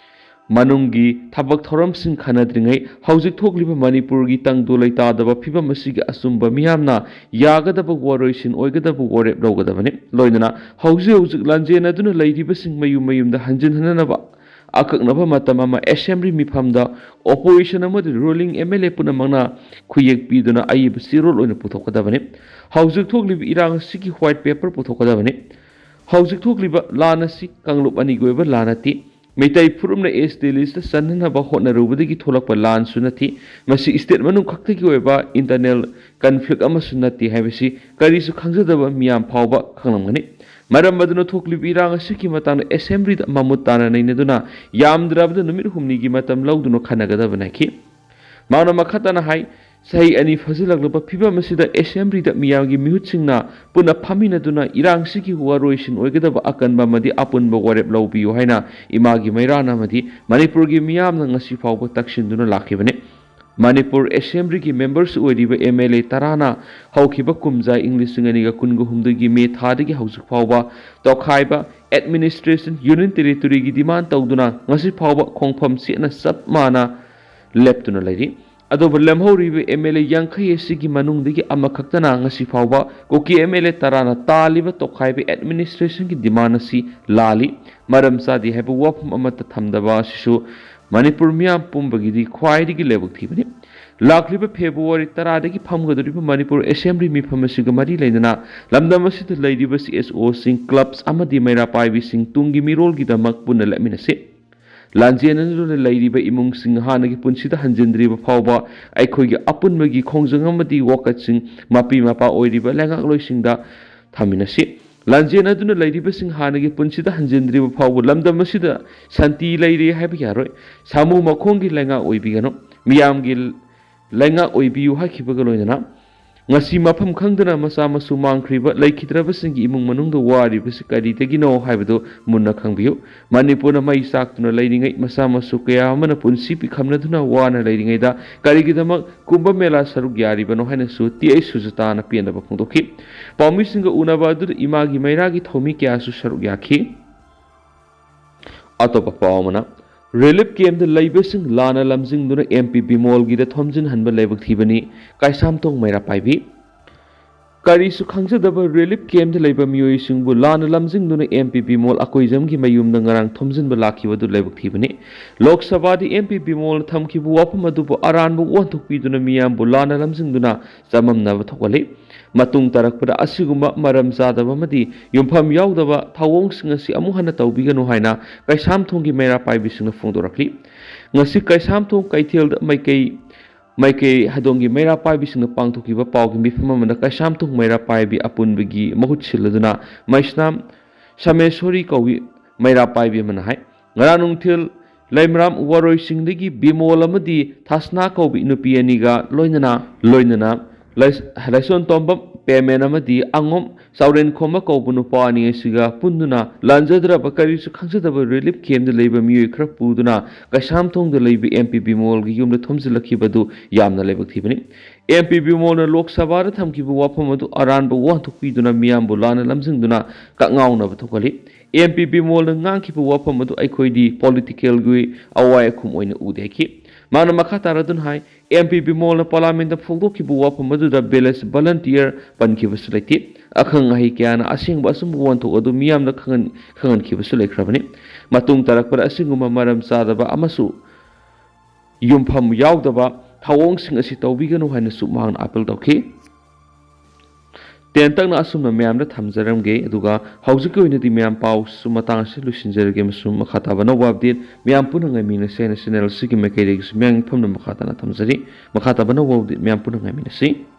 ꯃꯅꯨꯡꯒꯤ ꯊꯕꯛ ꯊꯧꯔꯝꯁꯤꯡ ꯈꯟꯅꯗ꯭ꯔꯤꯉꯩ ꯍꯧꯖꯤꯛ ꯊꯣꯛꯂꯤꯕ ꯃꯅꯤꯄꯨꯔꯒꯤ ꯇꯪꯗꯨ ꯂꯩꯇꯥꯗꯕ ꯐꯤꯕꯝ ꯑꯁꯤꯒꯤ ꯑꯆꯨꯝꯕ ꯃꯤꯌꯥꯝꯅ ꯌꯥꯒꯗꯕ ꯋꯥꯔꯣꯏꯁꯤꯟ ꯑꯣꯏꯒꯗꯕ ꯋꯥꯔꯦꯞ ꯂꯧꯒꯗꯕꯅꯤ꯫ ꯂꯣꯏꯅꯅ ꯍꯧꯖꯤꯛ ꯍꯧꯖꯤꯛ ꯂꯥꯟꯖꯦꯟꯅꯗꯨꯅ ꯂꯩꯔꯤꯕꯁꯤꯡ ꯃꯌꯨꯝ ꯃꯌꯨꯝꯗ ꯍꯟꯖꯤꯟ ꯍꯟꯅꯅꯕ ꯑꯀꯛꯅꯕ ꯃꯇꯝ ꯑꯃ ꯑꯦꯁꯦꯝꯕ꯭ꯂꯤ ꯃꯤꯐꯝꯗ ꯑꯣꯄꯣꯖꯤꯁꯟ ꯑꯃꯗꯤ ꯔꯨꯂꯤꯡ ꯑꯦꯝ ꯑꯦꯜ ꯑꯦ ꯄꯨꯝꯅꯃꯛꯅ ꯈꯨꯌꯦꯛ ꯄꯤꯗꯨꯅ ꯑꯏꯕ ꯆꯦꯔꯣꯜ ꯑꯣꯏꯅ ꯄꯨꯊꯣꯛꯀꯗꯕꯅꯤ꯫ ꯍꯧꯖꯤꯛ ꯊꯣꯛꯂꯤꯕ ꯏꯔꯥꯡ ꯑꯁꯤꯒꯤ ꯋꯥꯏꯠ ꯄꯦꯄꯔ ꯄꯨꯊꯣꯛꯀꯗꯕꯅꯤ꯫ ꯍꯧꯖꯤꯛ ꯊꯣꯛꯂꯤꯕ ꯂꯥꯟ ꯑꯁꯤ ꯀꯥꯡꯂꯨꯞ ꯑꯅꯤꯒꯤ ꯑꯣꯏꯕ ꯂꯥꯟ ꯅꯠꯇꯦ꯫ ꯃꯩꯇꯩ ꯐꯨꯔꯨꯞꯅ ꯑꯦꯁ ꯇꯤ ꯂꯤꯁꯇ ꯆꯟꯅꯅꯕ ꯍꯣꯠꯅꯔꯨꯕꯗꯒꯤ ꯊꯣꯛꯂꯛꯄ ꯂꯥꯟꯁꯨ ꯅꯠꯇꯦ꯫ ꯃꯁꯤ ꯁ꯭ꯇꯦꯠ ꯃꯅꯨꯡ ꯈꯛꯇꯒꯤ ꯑꯣꯏꯕ ꯏꯟꯇꯔꯅꯦꯜ ꯀꯟꯐ꯭ꯂꯤꯛ ꯑꯃꯁꯨ ꯅꯠꯇꯦ ꯍꯥꯏꯕꯁꯤ ꯀꯔꯤꯁꯨ ꯈꯪꯖꯗꯕ ꯃꯤꯌꯥꯝ ꯐꯥꯎꯕ ꯈꯪꯂꯝꯒꯅꯤ꯫ ꯃꯔꯝ ꯑꯗꯨꯅ ꯊꯣꯛꯂꯤꯕ ꯏꯔꯥꯡ ꯑꯁꯤꯒꯤ ꯃꯇꯥꯡꯗ ꯑꯦꯁꯦꯝꯕ꯭ꯂꯤꯗ ꯃꯃꯨꯠ ꯇꯥꯅ ꯅꯩꯅꯗꯨꯅ ꯌꯥꯝꯗ꯭ꯔꯕꯗ ꯅꯨꯃꯤꯠ ꯍꯨꯝꯅꯤꯒꯤ ꯃꯇꯝ ꯂꯧꯗꯨꯅ ꯈꯟꯅꯒꯗꯕꯅꯤ ꯍꯥꯏꯈꯤ꯫ ꯃꯍꯥꯛꯅ ꯃꯈꯥ ꯇꯥꯅ ꯍꯥꯏ, ꯆꯍꯤ ꯑꯅꯤ ꯐꯥꯖꯤꯜꯂꯛꯂꯕ ꯐꯤꯕꯝ ꯑꯁꯤꯗ ꯑꯦꯁꯦꯝꯕ꯭ꯂꯤꯗ ꯃꯤꯌꯥꯝꯒꯤ ꯃꯤꯍꯨꯠꯁꯤꯡꯅ ꯄꯨꯟꯅ ꯐꯝꯃꯤꯟꯅꯗꯨꯅ ꯏꯔꯥꯡꯁꯤꯒꯤ ꯋꯥꯔꯣꯏꯁꯤꯟ ꯑꯣꯏꯒꯗꯕ ꯑꯀꯟꯕ ꯑꯃꯗꯤ ꯑꯄꯨꯟꯕ ꯋꯥꯔꯦꯞ ꯂꯧꯕꯤꯌꯨ ꯍꯥꯏꯅ ꯏꯃꯥꯒꯤ ꯃꯩꯔꯥꯅ ꯑꯃꯗꯤ ꯃꯅꯤꯄꯨꯔꯒꯤ ꯃꯤꯌꯥꯝꯅ ꯉꯁꯤ ꯐꯥꯎꯕ ꯇꯛꯁꯤꯟꯗꯨꯅ ꯂꯥꯛꯈꯤꯕꯅꯤ꯫ ꯃꯅꯤꯄꯨꯔ ꯑꯦꯁꯦꯝꯕ꯭ꯂꯤꯒꯤ ꯃꯦꯝꯕꯔꯁꯨ ꯑꯣꯏꯔꯤꯕ ꯑꯦꯝ ꯑꯦꯜ ꯑꯦ ꯇꯔꯥꯅ ꯍꯧꯈꯤꯕ ꯀꯨꯝꯖꯥ ꯏꯪ ꯂꯤꯁꯤꯡ ꯑꯅꯤꯒ ꯀꯨꯟꯒ ꯍꯨꯝꯗꯣꯏꯒꯤ ꯃꯦ ꯊꯥꯗꯒꯤ ꯍꯧꯖꯤꯛ ꯐꯥꯎꯕ ꯇꯣꯈꯥꯏꯕ ꯑꯦꯗꯃꯤꯅꯤꯁꯇ꯭ꯔꯦꯁꯟ ꯌꯨꯅꯤꯌꯟ ꯇꯦꯔꯤꯇꯣꯔꯤꯒꯤ ꯗꯤꯃꯥꯟ ꯇꯧꯗꯨꯅ ꯉꯁꯤ ꯐꯥꯎꯕ ꯈꯣꯡꯐꯝ ꯆꯦꯠꯅ ꯆꯞ ꯃꯥꯟꯅ ꯂꯦꯞꯇꯨꯅ ꯂꯩꯔꯤ꯫ ꯑꯗꯨꯕꯨ ꯂꯦꯝꯍꯧꯔꯤꯕ ꯑꯦꯝ ꯑꯦꯜ ꯑꯦ ꯌꯥꯡꯈꯩ ꯑꯁꯤꯒꯤ ꯃꯅꯨꯡꯗꯒꯤ ꯑꯃꯈꯛꯇꯅ ꯉꯁꯤ ꯐꯥꯎꯕ ꯀꯨꯀꯤ ꯑꯦꯝ ꯑꯦꯜ ꯑꯦ ꯇꯔꯥꯅ ꯇꯥꯜꯂꯤꯕ ꯇꯣꯈꯥꯏꯕ ꯑꯦꯗꯃꯤꯅꯤꯁꯇ꯭ꯔꯦꯁꯟꯒꯤ ꯗꯤꯃꯥꯟ ꯑꯁꯤ ꯂꯥꯜꯂꯤ, ꯃꯔꯝ ꯆꯥꯗꯦ ꯍꯥꯏꯕ ꯋꯥꯐꯝ ꯑꯃꯠꯇ ꯊꯝꯗꯕ ꯑꯁꯤꯁꯨ ꯃꯅꯤꯄꯨꯔ ꯃꯤꯌꯥꯝ ꯄꯨꯝꯕꯒꯤꯗꯤ ꯈ꯭ꯋꯥꯏꯗꯒꯤ ꯂꯥꯏꯕꯛ ꯊꯤꯕꯅꯤ꯫ ꯂꯥꯛꯂꯤꯕ ꯐꯦꯕ꯭ꯔꯨꯋꯥꯔꯤ ꯇꯔꯥꯗꯒꯤ ꯐꯝꯒꯗꯧꯔꯤꯕ ꯃꯅꯤꯄꯨꯔ ꯑꯦꯁꯦꯝꯕ꯭ꯂꯤ ꯃꯤꯐꯝ ꯑꯁꯤꯒ ꯃꯔꯤ ꯂꯩꯅꯅ ꯂꯝꯗꯝ ꯑꯁꯤꯗ ꯂꯩꯔꯤꯕ ꯁꯤ ꯑꯦꯁ ꯑꯣꯁꯤꯡ, ꯀ꯭ꯂꯕꯁ ꯑꯃꯗꯤ ꯃꯩꯔꯥ ꯄꯥꯏꯕꯤꯁꯤꯡ ꯇꯨꯡꯒꯤ ꯃꯤꯔꯣꯜꯒꯤꯗꯃꯛ ꯄꯨꯟꯅ ꯂꯦꯞꯃꯤꯟꯅꯁꯤ꯫ ꯂꯥꯟꯖꯦꯟ ꯑꯗꯨꯗ ꯂꯩꯔꯤꯕ ꯏꯃꯨꯡꯁꯤꯡ ꯍꯥꯟꯅꯒꯤ ꯄꯨꯟꯁꯤꯗ ꯍꯟꯖꯤꯟꯗ꯭ꯔꯤꯕ ꯐꯥꯎꯕ ꯑꯩꯈꯣꯏꯒꯤ ꯑꯄꯨꯟꯕꯒꯤ ꯈꯣꯡꯖꯪ ꯑꯃꯗꯤ ꯋꯥꯀꯠꯁꯤꯡ ꯃꯄꯤ ꯃꯄꯥ ꯑꯣꯏꯔꯤꯕ ꯂꯩꯉꯥꯛꯂꯣꯏꯁꯤꯡꯗ ꯊꯝꯃꯤꯟꯅꯁꯤ꯫ ꯂꯥꯟꯖꯦꯟ ꯑꯗꯨꯅ ꯂꯩꯔꯤꯕꯁꯤꯡ ꯍꯥꯟꯅꯒꯤ ꯄꯨꯟꯁꯤꯗ ꯍꯟꯖꯤꯟꯗ꯭ꯔꯤꯕ ꯐꯥꯎꯕ ꯂꯝꯗꯝ ꯑꯁꯤꯗ ꯁꯥꯟꯇꯤ ꯂꯩꯔꯦ ꯍꯥꯏꯕ ꯌꯥꯔꯣꯏ꯫ ꯁꯥꯃꯨ ꯃꯈꯣꯡꯒꯤ ꯂꯩꯉꯥꯛ ꯑꯣꯏꯕꯤꯒꯅꯨ꯫ ꯃꯤꯌꯥꯝꯒꯤ ꯂꯩꯉꯥꯛ ꯑꯣꯏꯕꯤꯌꯨ ꯍꯥꯏꯈꯤꯕꯒ ꯂꯣꯏꯅꯅ ꯉꯁꯤ ꯃꯐꯝ ꯈꯪꯗꯅ ꯃꯆꯥ ꯃꯁꯨ ꯃꯥꯡꯈ꯭ꯔꯤꯕ, ꯂꯩꯈꯤꯗ꯭ꯔꯕꯁꯤꯡꯒꯤ ꯏꯃꯨꯡ ꯃꯅꯨꯡꯗ ꯋꯥꯔꯤꯕꯁꯤ ꯀꯔꯤꯗꯒꯤꯅꯣ ꯍꯥꯏꯕꯗꯨ ꯃꯨꯟꯅ ꯈꯪꯕꯤꯌꯨ꯫ ꯃꯅꯤꯄꯨꯔꯅ ꯃꯩ ꯆꯥꯛꯇꯨꯅ ꯂꯩꯔꯤꯉꯩ, ꯃꯆꯥ ꯃꯁꯨ ꯀꯌꯥ ꯑꯃꯅ ꯄꯨꯟꯁꯤ ꯄꯤꯈꯝꯅꯗꯨꯅ ꯋꯥꯅ ꯂꯩꯔꯤꯉꯩꯗ ꯀꯔꯤꯒꯤꯗꯃꯛ ꯀꯨꯝꯚ ꯃꯦꯂꯥ ꯁꯔꯨꯛ ꯌꯥꯔꯤꯕꯅꯣ ꯍꯥꯏꯅꯁꯨ ꯇꯤ ꯑꯩꯆ ꯁꯨꯖꯇꯥꯅ ꯄꯦꯟꯗꯕ ꯐꯣꯡꯗꯣꯛꯈꯤ꯫ ꯄꯥꯎꯃꯤꯁꯤꯡꯒ ꯎꯅꯕ ꯑꯗꯨꯗ ꯏꯃꯥꯒꯤ ꯃꯩꯔꯥꯒꯤ ꯊꯧꯃꯤ ꯀꯌꯥꯁꯨ ꯁꯔꯨꯛ ꯌꯥꯈꯤ꯫ ꯑꯇꯣꯞꯄ ꯄꯥꯎ ꯑꯃꯅ, ꯔꯤꯂꯤꯐ ꯀꯦꯝꯞꯇ ꯂꯩꯕꯁꯤꯡ ꯂꯥꯟꯅ ꯂꯝꯖꯤꯡꯗꯨꯅ ꯑꯦꯝ ꯄꯤ ꯕꯤꯃꯣꯜꯒꯤꯗ ꯊꯣꯝꯖꯤꯟꯍꯟꯕ ꯂꯥꯏꯕꯛ ꯊꯤꯕꯅꯤ꯫ ꯀꯩꯁꯥꯝꯊꯣꯡ ꯃꯩꯔꯥ ꯄꯥꯏꯕꯤ꯫ ꯀꯔꯤꯁꯨ ꯈꯪꯖꯗꯕ ꯔꯤꯂꯤꯐ ꯀꯦꯝꯞꯇ ꯂꯩꯕ ꯃꯤꯑꯣꯏꯁꯤꯡꯕꯨ ꯂꯥꯟꯅ ꯂꯝꯖꯤꯡꯗꯨꯅ ꯑꯦꯝ ꯄꯤ ꯕꯤꯃꯣꯜ ꯑꯀꯣꯏꯖꯝꯒꯤ ꯃꯌꯨꯝꯗ ꯉꯔꯥꯡ ꯊꯣꯝꯖꯤꯟꯕ ꯂꯥꯛꯈꯤꯕꯗꯨ ꯂꯥꯏꯕꯛ ꯊꯤꯕꯅꯤ꯫ ꯂꯣꯛ ꯁꯚꯥꯗ ꯑꯦꯝ ꯄꯤ ꯕꯤꯃꯣꯜꯅ ꯊꯝꯈꯤꯕ ꯋꯥꯐꯝ ꯑꯗꯨꯕꯨ ꯑꯔꯥꯟꯕ ꯑꯣꯟꯊꯣꯛꯄꯤꯗꯨꯅ ꯃꯤꯌꯥꯝꯕꯨ ꯂꯥꯟꯅ ꯂꯝꯖꯤꯡꯗꯨꯅ ꯆꯃꯝꯅꯕ ꯊꯣꯛꯍꯜꯂꯤ꯫ ꯃꯇꯨꯡ ꯇꯥꯔꯛꯄꯗ ꯑꯁꯤꯒꯨꯝꯕ ꯃꯔꯝ ꯆꯥꯗꯕ ꯑꯃꯗꯤ ꯌꯨꯝꯐꯝ ꯌꯥꯎꯗꯕ ꯊꯧꯑꯣꯡꯁꯤꯡ ꯑꯁꯤ ꯑꯃꯨꯛ ꯍꯟꯅ ꯇꯧꯕꯤꯒꯅꯨ ꯍꯥꯏꯅ ꯀꯩꯁꯥꯝꯊꯣꯡꯒꯤ ꯃꯩꯔꯥ ꯄꯥꯏꯕꯤꯁꯤꯡꯅ ꯐꯣꯡꯗꯣꯔꯛꯂꯤ꯫ ꯉꯁꯤ ꯀꯩꯁꯥꯝꯊꯣꯡ ꯀꯩꯊꯦꯜꯗ ꯃꯥꯏꯀꯩ ꯃꯥꯏꯀꯩ ꯍꯥꯗꯣꯡꯒꯤ ꯃꯩꯔꯥ ꯄꯥꯏꯕꯤꯁꯤꯡꯅ ꯄꯥꯡꯊꯣꯛꯈꯤꯕ ꯄꯥꯎꯒꯤ ꯃꯤꯐꯝ ꯑꯃꯗ ꯀꯩꯁꯥꯝꯊꯣꯡ ꯃꯩꯔꯥ ꯄꯥꯏꯕꯤ ꯑꯄꯨꯟꯕꯒꯤ ꯃꯍꯨꯠ ꯁꯤꯜꯂꯗꯨꯅ ꯃꯩꯁꯅꯥꯝ ꯁꯃꯦꯁꯣꯔꯤ ꯀꯧꯕꯤ ꯃꯩꯔꯥ ꯄꯥꯏꯕꯤ ꯑꯃꯅ ꯍꯥꯏ, ꯉꯔꯥꯡ ꯅꯨꯡꯊꯤꯜ ꯂꯩꯃꯔꯥꯝ ꯋꯥꯔꯣꯏꯁꯤꯡꯗꯒꯤ ꯕꯤꯃꯣꯜ ꯑꯃꯗꯤ ꯊꯥꯁꯅꯥ ꯀꯧꯕꯤ ꯅꯨꯄꯤ ꯑꯅꯤꯒ ꯂꯣꯏꯅꯅ ꯂꯣꯏꯅꯅ ꯂꯩ-, ꯂꯥꯏꯁꯣꯟ ꯇꯣꯝꯕꯝ ꯄꯦꯃꯦꯟ ꯑꯃꯗꯤ ꯑꯉꯣꯝ ꯆꯥꯎꯔꯦꯟꯈꯣꯝꯕ ꯀꯧꯕ ꯅꯨꯄꯥ ꯑꯅꯤ ꯑꯁꯤꯒ ꯄꯨꯟꯗꯨꯅ ꯂꯥꯟꯖꯗ꯭ꯔꯕ ꯀꯔꯤꯁꯨ ꯈꯪꯖꯗꯕ ꯔꯤꯂꯤꯐ ꯀꯦꯝꯞꯇ ꯂꯩꯕ ꯃꯤꯑꯣꯏ ꯈꯔ ꯄꯨꯗꯨꯅ ꯀꯩꯁꯥꯝꯊꯣꯡꯗ ꯂꯩꯕ ꯑꯦꯝ ꯄꯤ ꯕꯤꯃꯣꯜꯒꯤ ꯌꯨꯝꯗ ꯊꯣꯝꯖꯤꯜꯂꯛꯈꯤꯕꯗꯨ ꯌꯥꯝꯅ ꯂꯥꯏꯕꯛ ꯊꯤꯕꯅꯤ꯫ ꯑꯦꯝ ꯄꯤ ꯕꯤꯃꯣꯜꯅ ꯂꯣꯛ ꯁꯚꯥꯗ ꯊꯝꯈꯤꯕ ꯋꯥꯐꯝ ꯑꯗꯨ ꯑꯔꯥꯟꯕ ꯋꯥꯍꯟꯊꯣꯛꯄꯤꯗꯨꯅ ꯃꯤꯌꯥꯝꯕꯨ ꯂꯥꯟꯅ ꯂꯝꯖꯤꯡꯗꯨꯅ ꯀꯛꯉꯥꯎꯅꯕ ꯊꯣꯛꯍꯜꯂꯤ꯫ ꯑꯦꯝ ꯄꯤ ꯕꯤꯃꯣꯜꯅ ꯉꯥꯡꯈꯤꯕ ꯋꯥꯐꯝ ꯑꯗꯨ ꯑꯩꯈꯣꯏꯗꯤ ꯄꯣꯂꯤꯇꯤꯀꯦꯜꯒꯤ ꯑꯋꯥꯏ ꯑꯈꯨꯝ ꯑꯣꯏꯅ ꯎꯗꯦ ꯍꯥꯏꯈꯤ꯫ ꯃꯥꯅ ꯃꯈꯥ ꯇꯥꯔꯗꯨꯅ ꯍꯥꯏ, ꯑꯦꯝ ꯄꯤ ꯕꯤꯃꯣꯜꯅ ꯄꯥꯔꯂꯤꯌꯥꯃꯦꯟꯠꯇ ꯐꯣꯡꯗꯣꯛꯈꯤꯕ ꯋꯥꯐꯝ ꯑꯗꯨꯗ village volunteer ꯄꯟꯈꯤꯕꯁꯨ ꯂꯩꯇꯦ꯫ ꯑꯈꯪ ꯑꯍꯩ ꯀꯌꯥꯅ ꯑꯁꯦꯡꯕ ꯑꯆꯨꯝꯕ ꯋꯥꯍꯟꯊꯣꯛ ꯑꯗꯨ ꯃꯤꯌꯥꯝꯗ ꯈꯪꯍꯟ-, ꯈꯪꯍꯟꯈꯤꯕꯁꯨ ꯂꯩꯈ꯭ꯔꯕꯅꯤ꯫ ꯃꯇꯨꯡ ꯇꯥꯔꯛꯄꯗ ꯑꯁꯤꯒꯨꯝꯕ ꯃꯔꯝ ꯆꯥꯗꯕ ꯑꯃꯁꯨ ꯌꯨꯝꯐꯝ ꯌꯥꯎꯗꯕ ꯊꯧꯑꯣꯡꯁꯤꯡ ꯑꯁꯤ ꯇꯧꯕꯤꯒꯅꯨ ꯍꯥꯏꯅꯁꯨ ꯃꯍꯥꯛꯅ ꯑꯥꯄꯤꯜ ꯇꯧꯈꯤ꯫ ꯇꯦꯟꯇꯛꯅ ꯑꯁꯨꯝꯅ ꯃꯌꯥꯝꯗ ꯊꯝꯖꯔꯝꯒꯦ, ꯑꯗꯨꯒ ꯍꯧꯖꯤꯛꯀꯤ ꯑꯣꯏꯅꯗꯤ ꯃꯌꯥꯝ ꯄꯥꯎꯁꯨ ꯃꯇꯥꯡ ꯑꯁꯤ ꯂꯣꯏꯁꯤꯟꯖꯔꯒꯦ, ꯑꯃꯁꯨꯡ ꯃꯈꯥ ꯇꯥꯕ ꯑꯅꯧꯕ update ꯃꯌꯥꯝ ꯄꯨꯟꯅ ꯉꯥꯏꯃꯤꯟꯅꯁꯦ ꯍꯥꯏꯅ channel ꯑꯁꯤꯒꯤ ꯃꯥꯏꯀꯩꯗꯒꯤꯁꯨ ꯃꯤꯌꯥꯝꯒꯤ ꯐꯝꯅ ꯃꯈꯥ ꯇꯥꯅ ꯊꯝꯖꯔꯤ꯫ ꯃꯈꯥ ꯇꯥꯕ ꯑꯅꯧꯕ update ꯃꯌꯥꯝ ꯄꯨꯟꯅ ꯉꯥꯏꯃꯤꯟꯅꯁꯤ꯫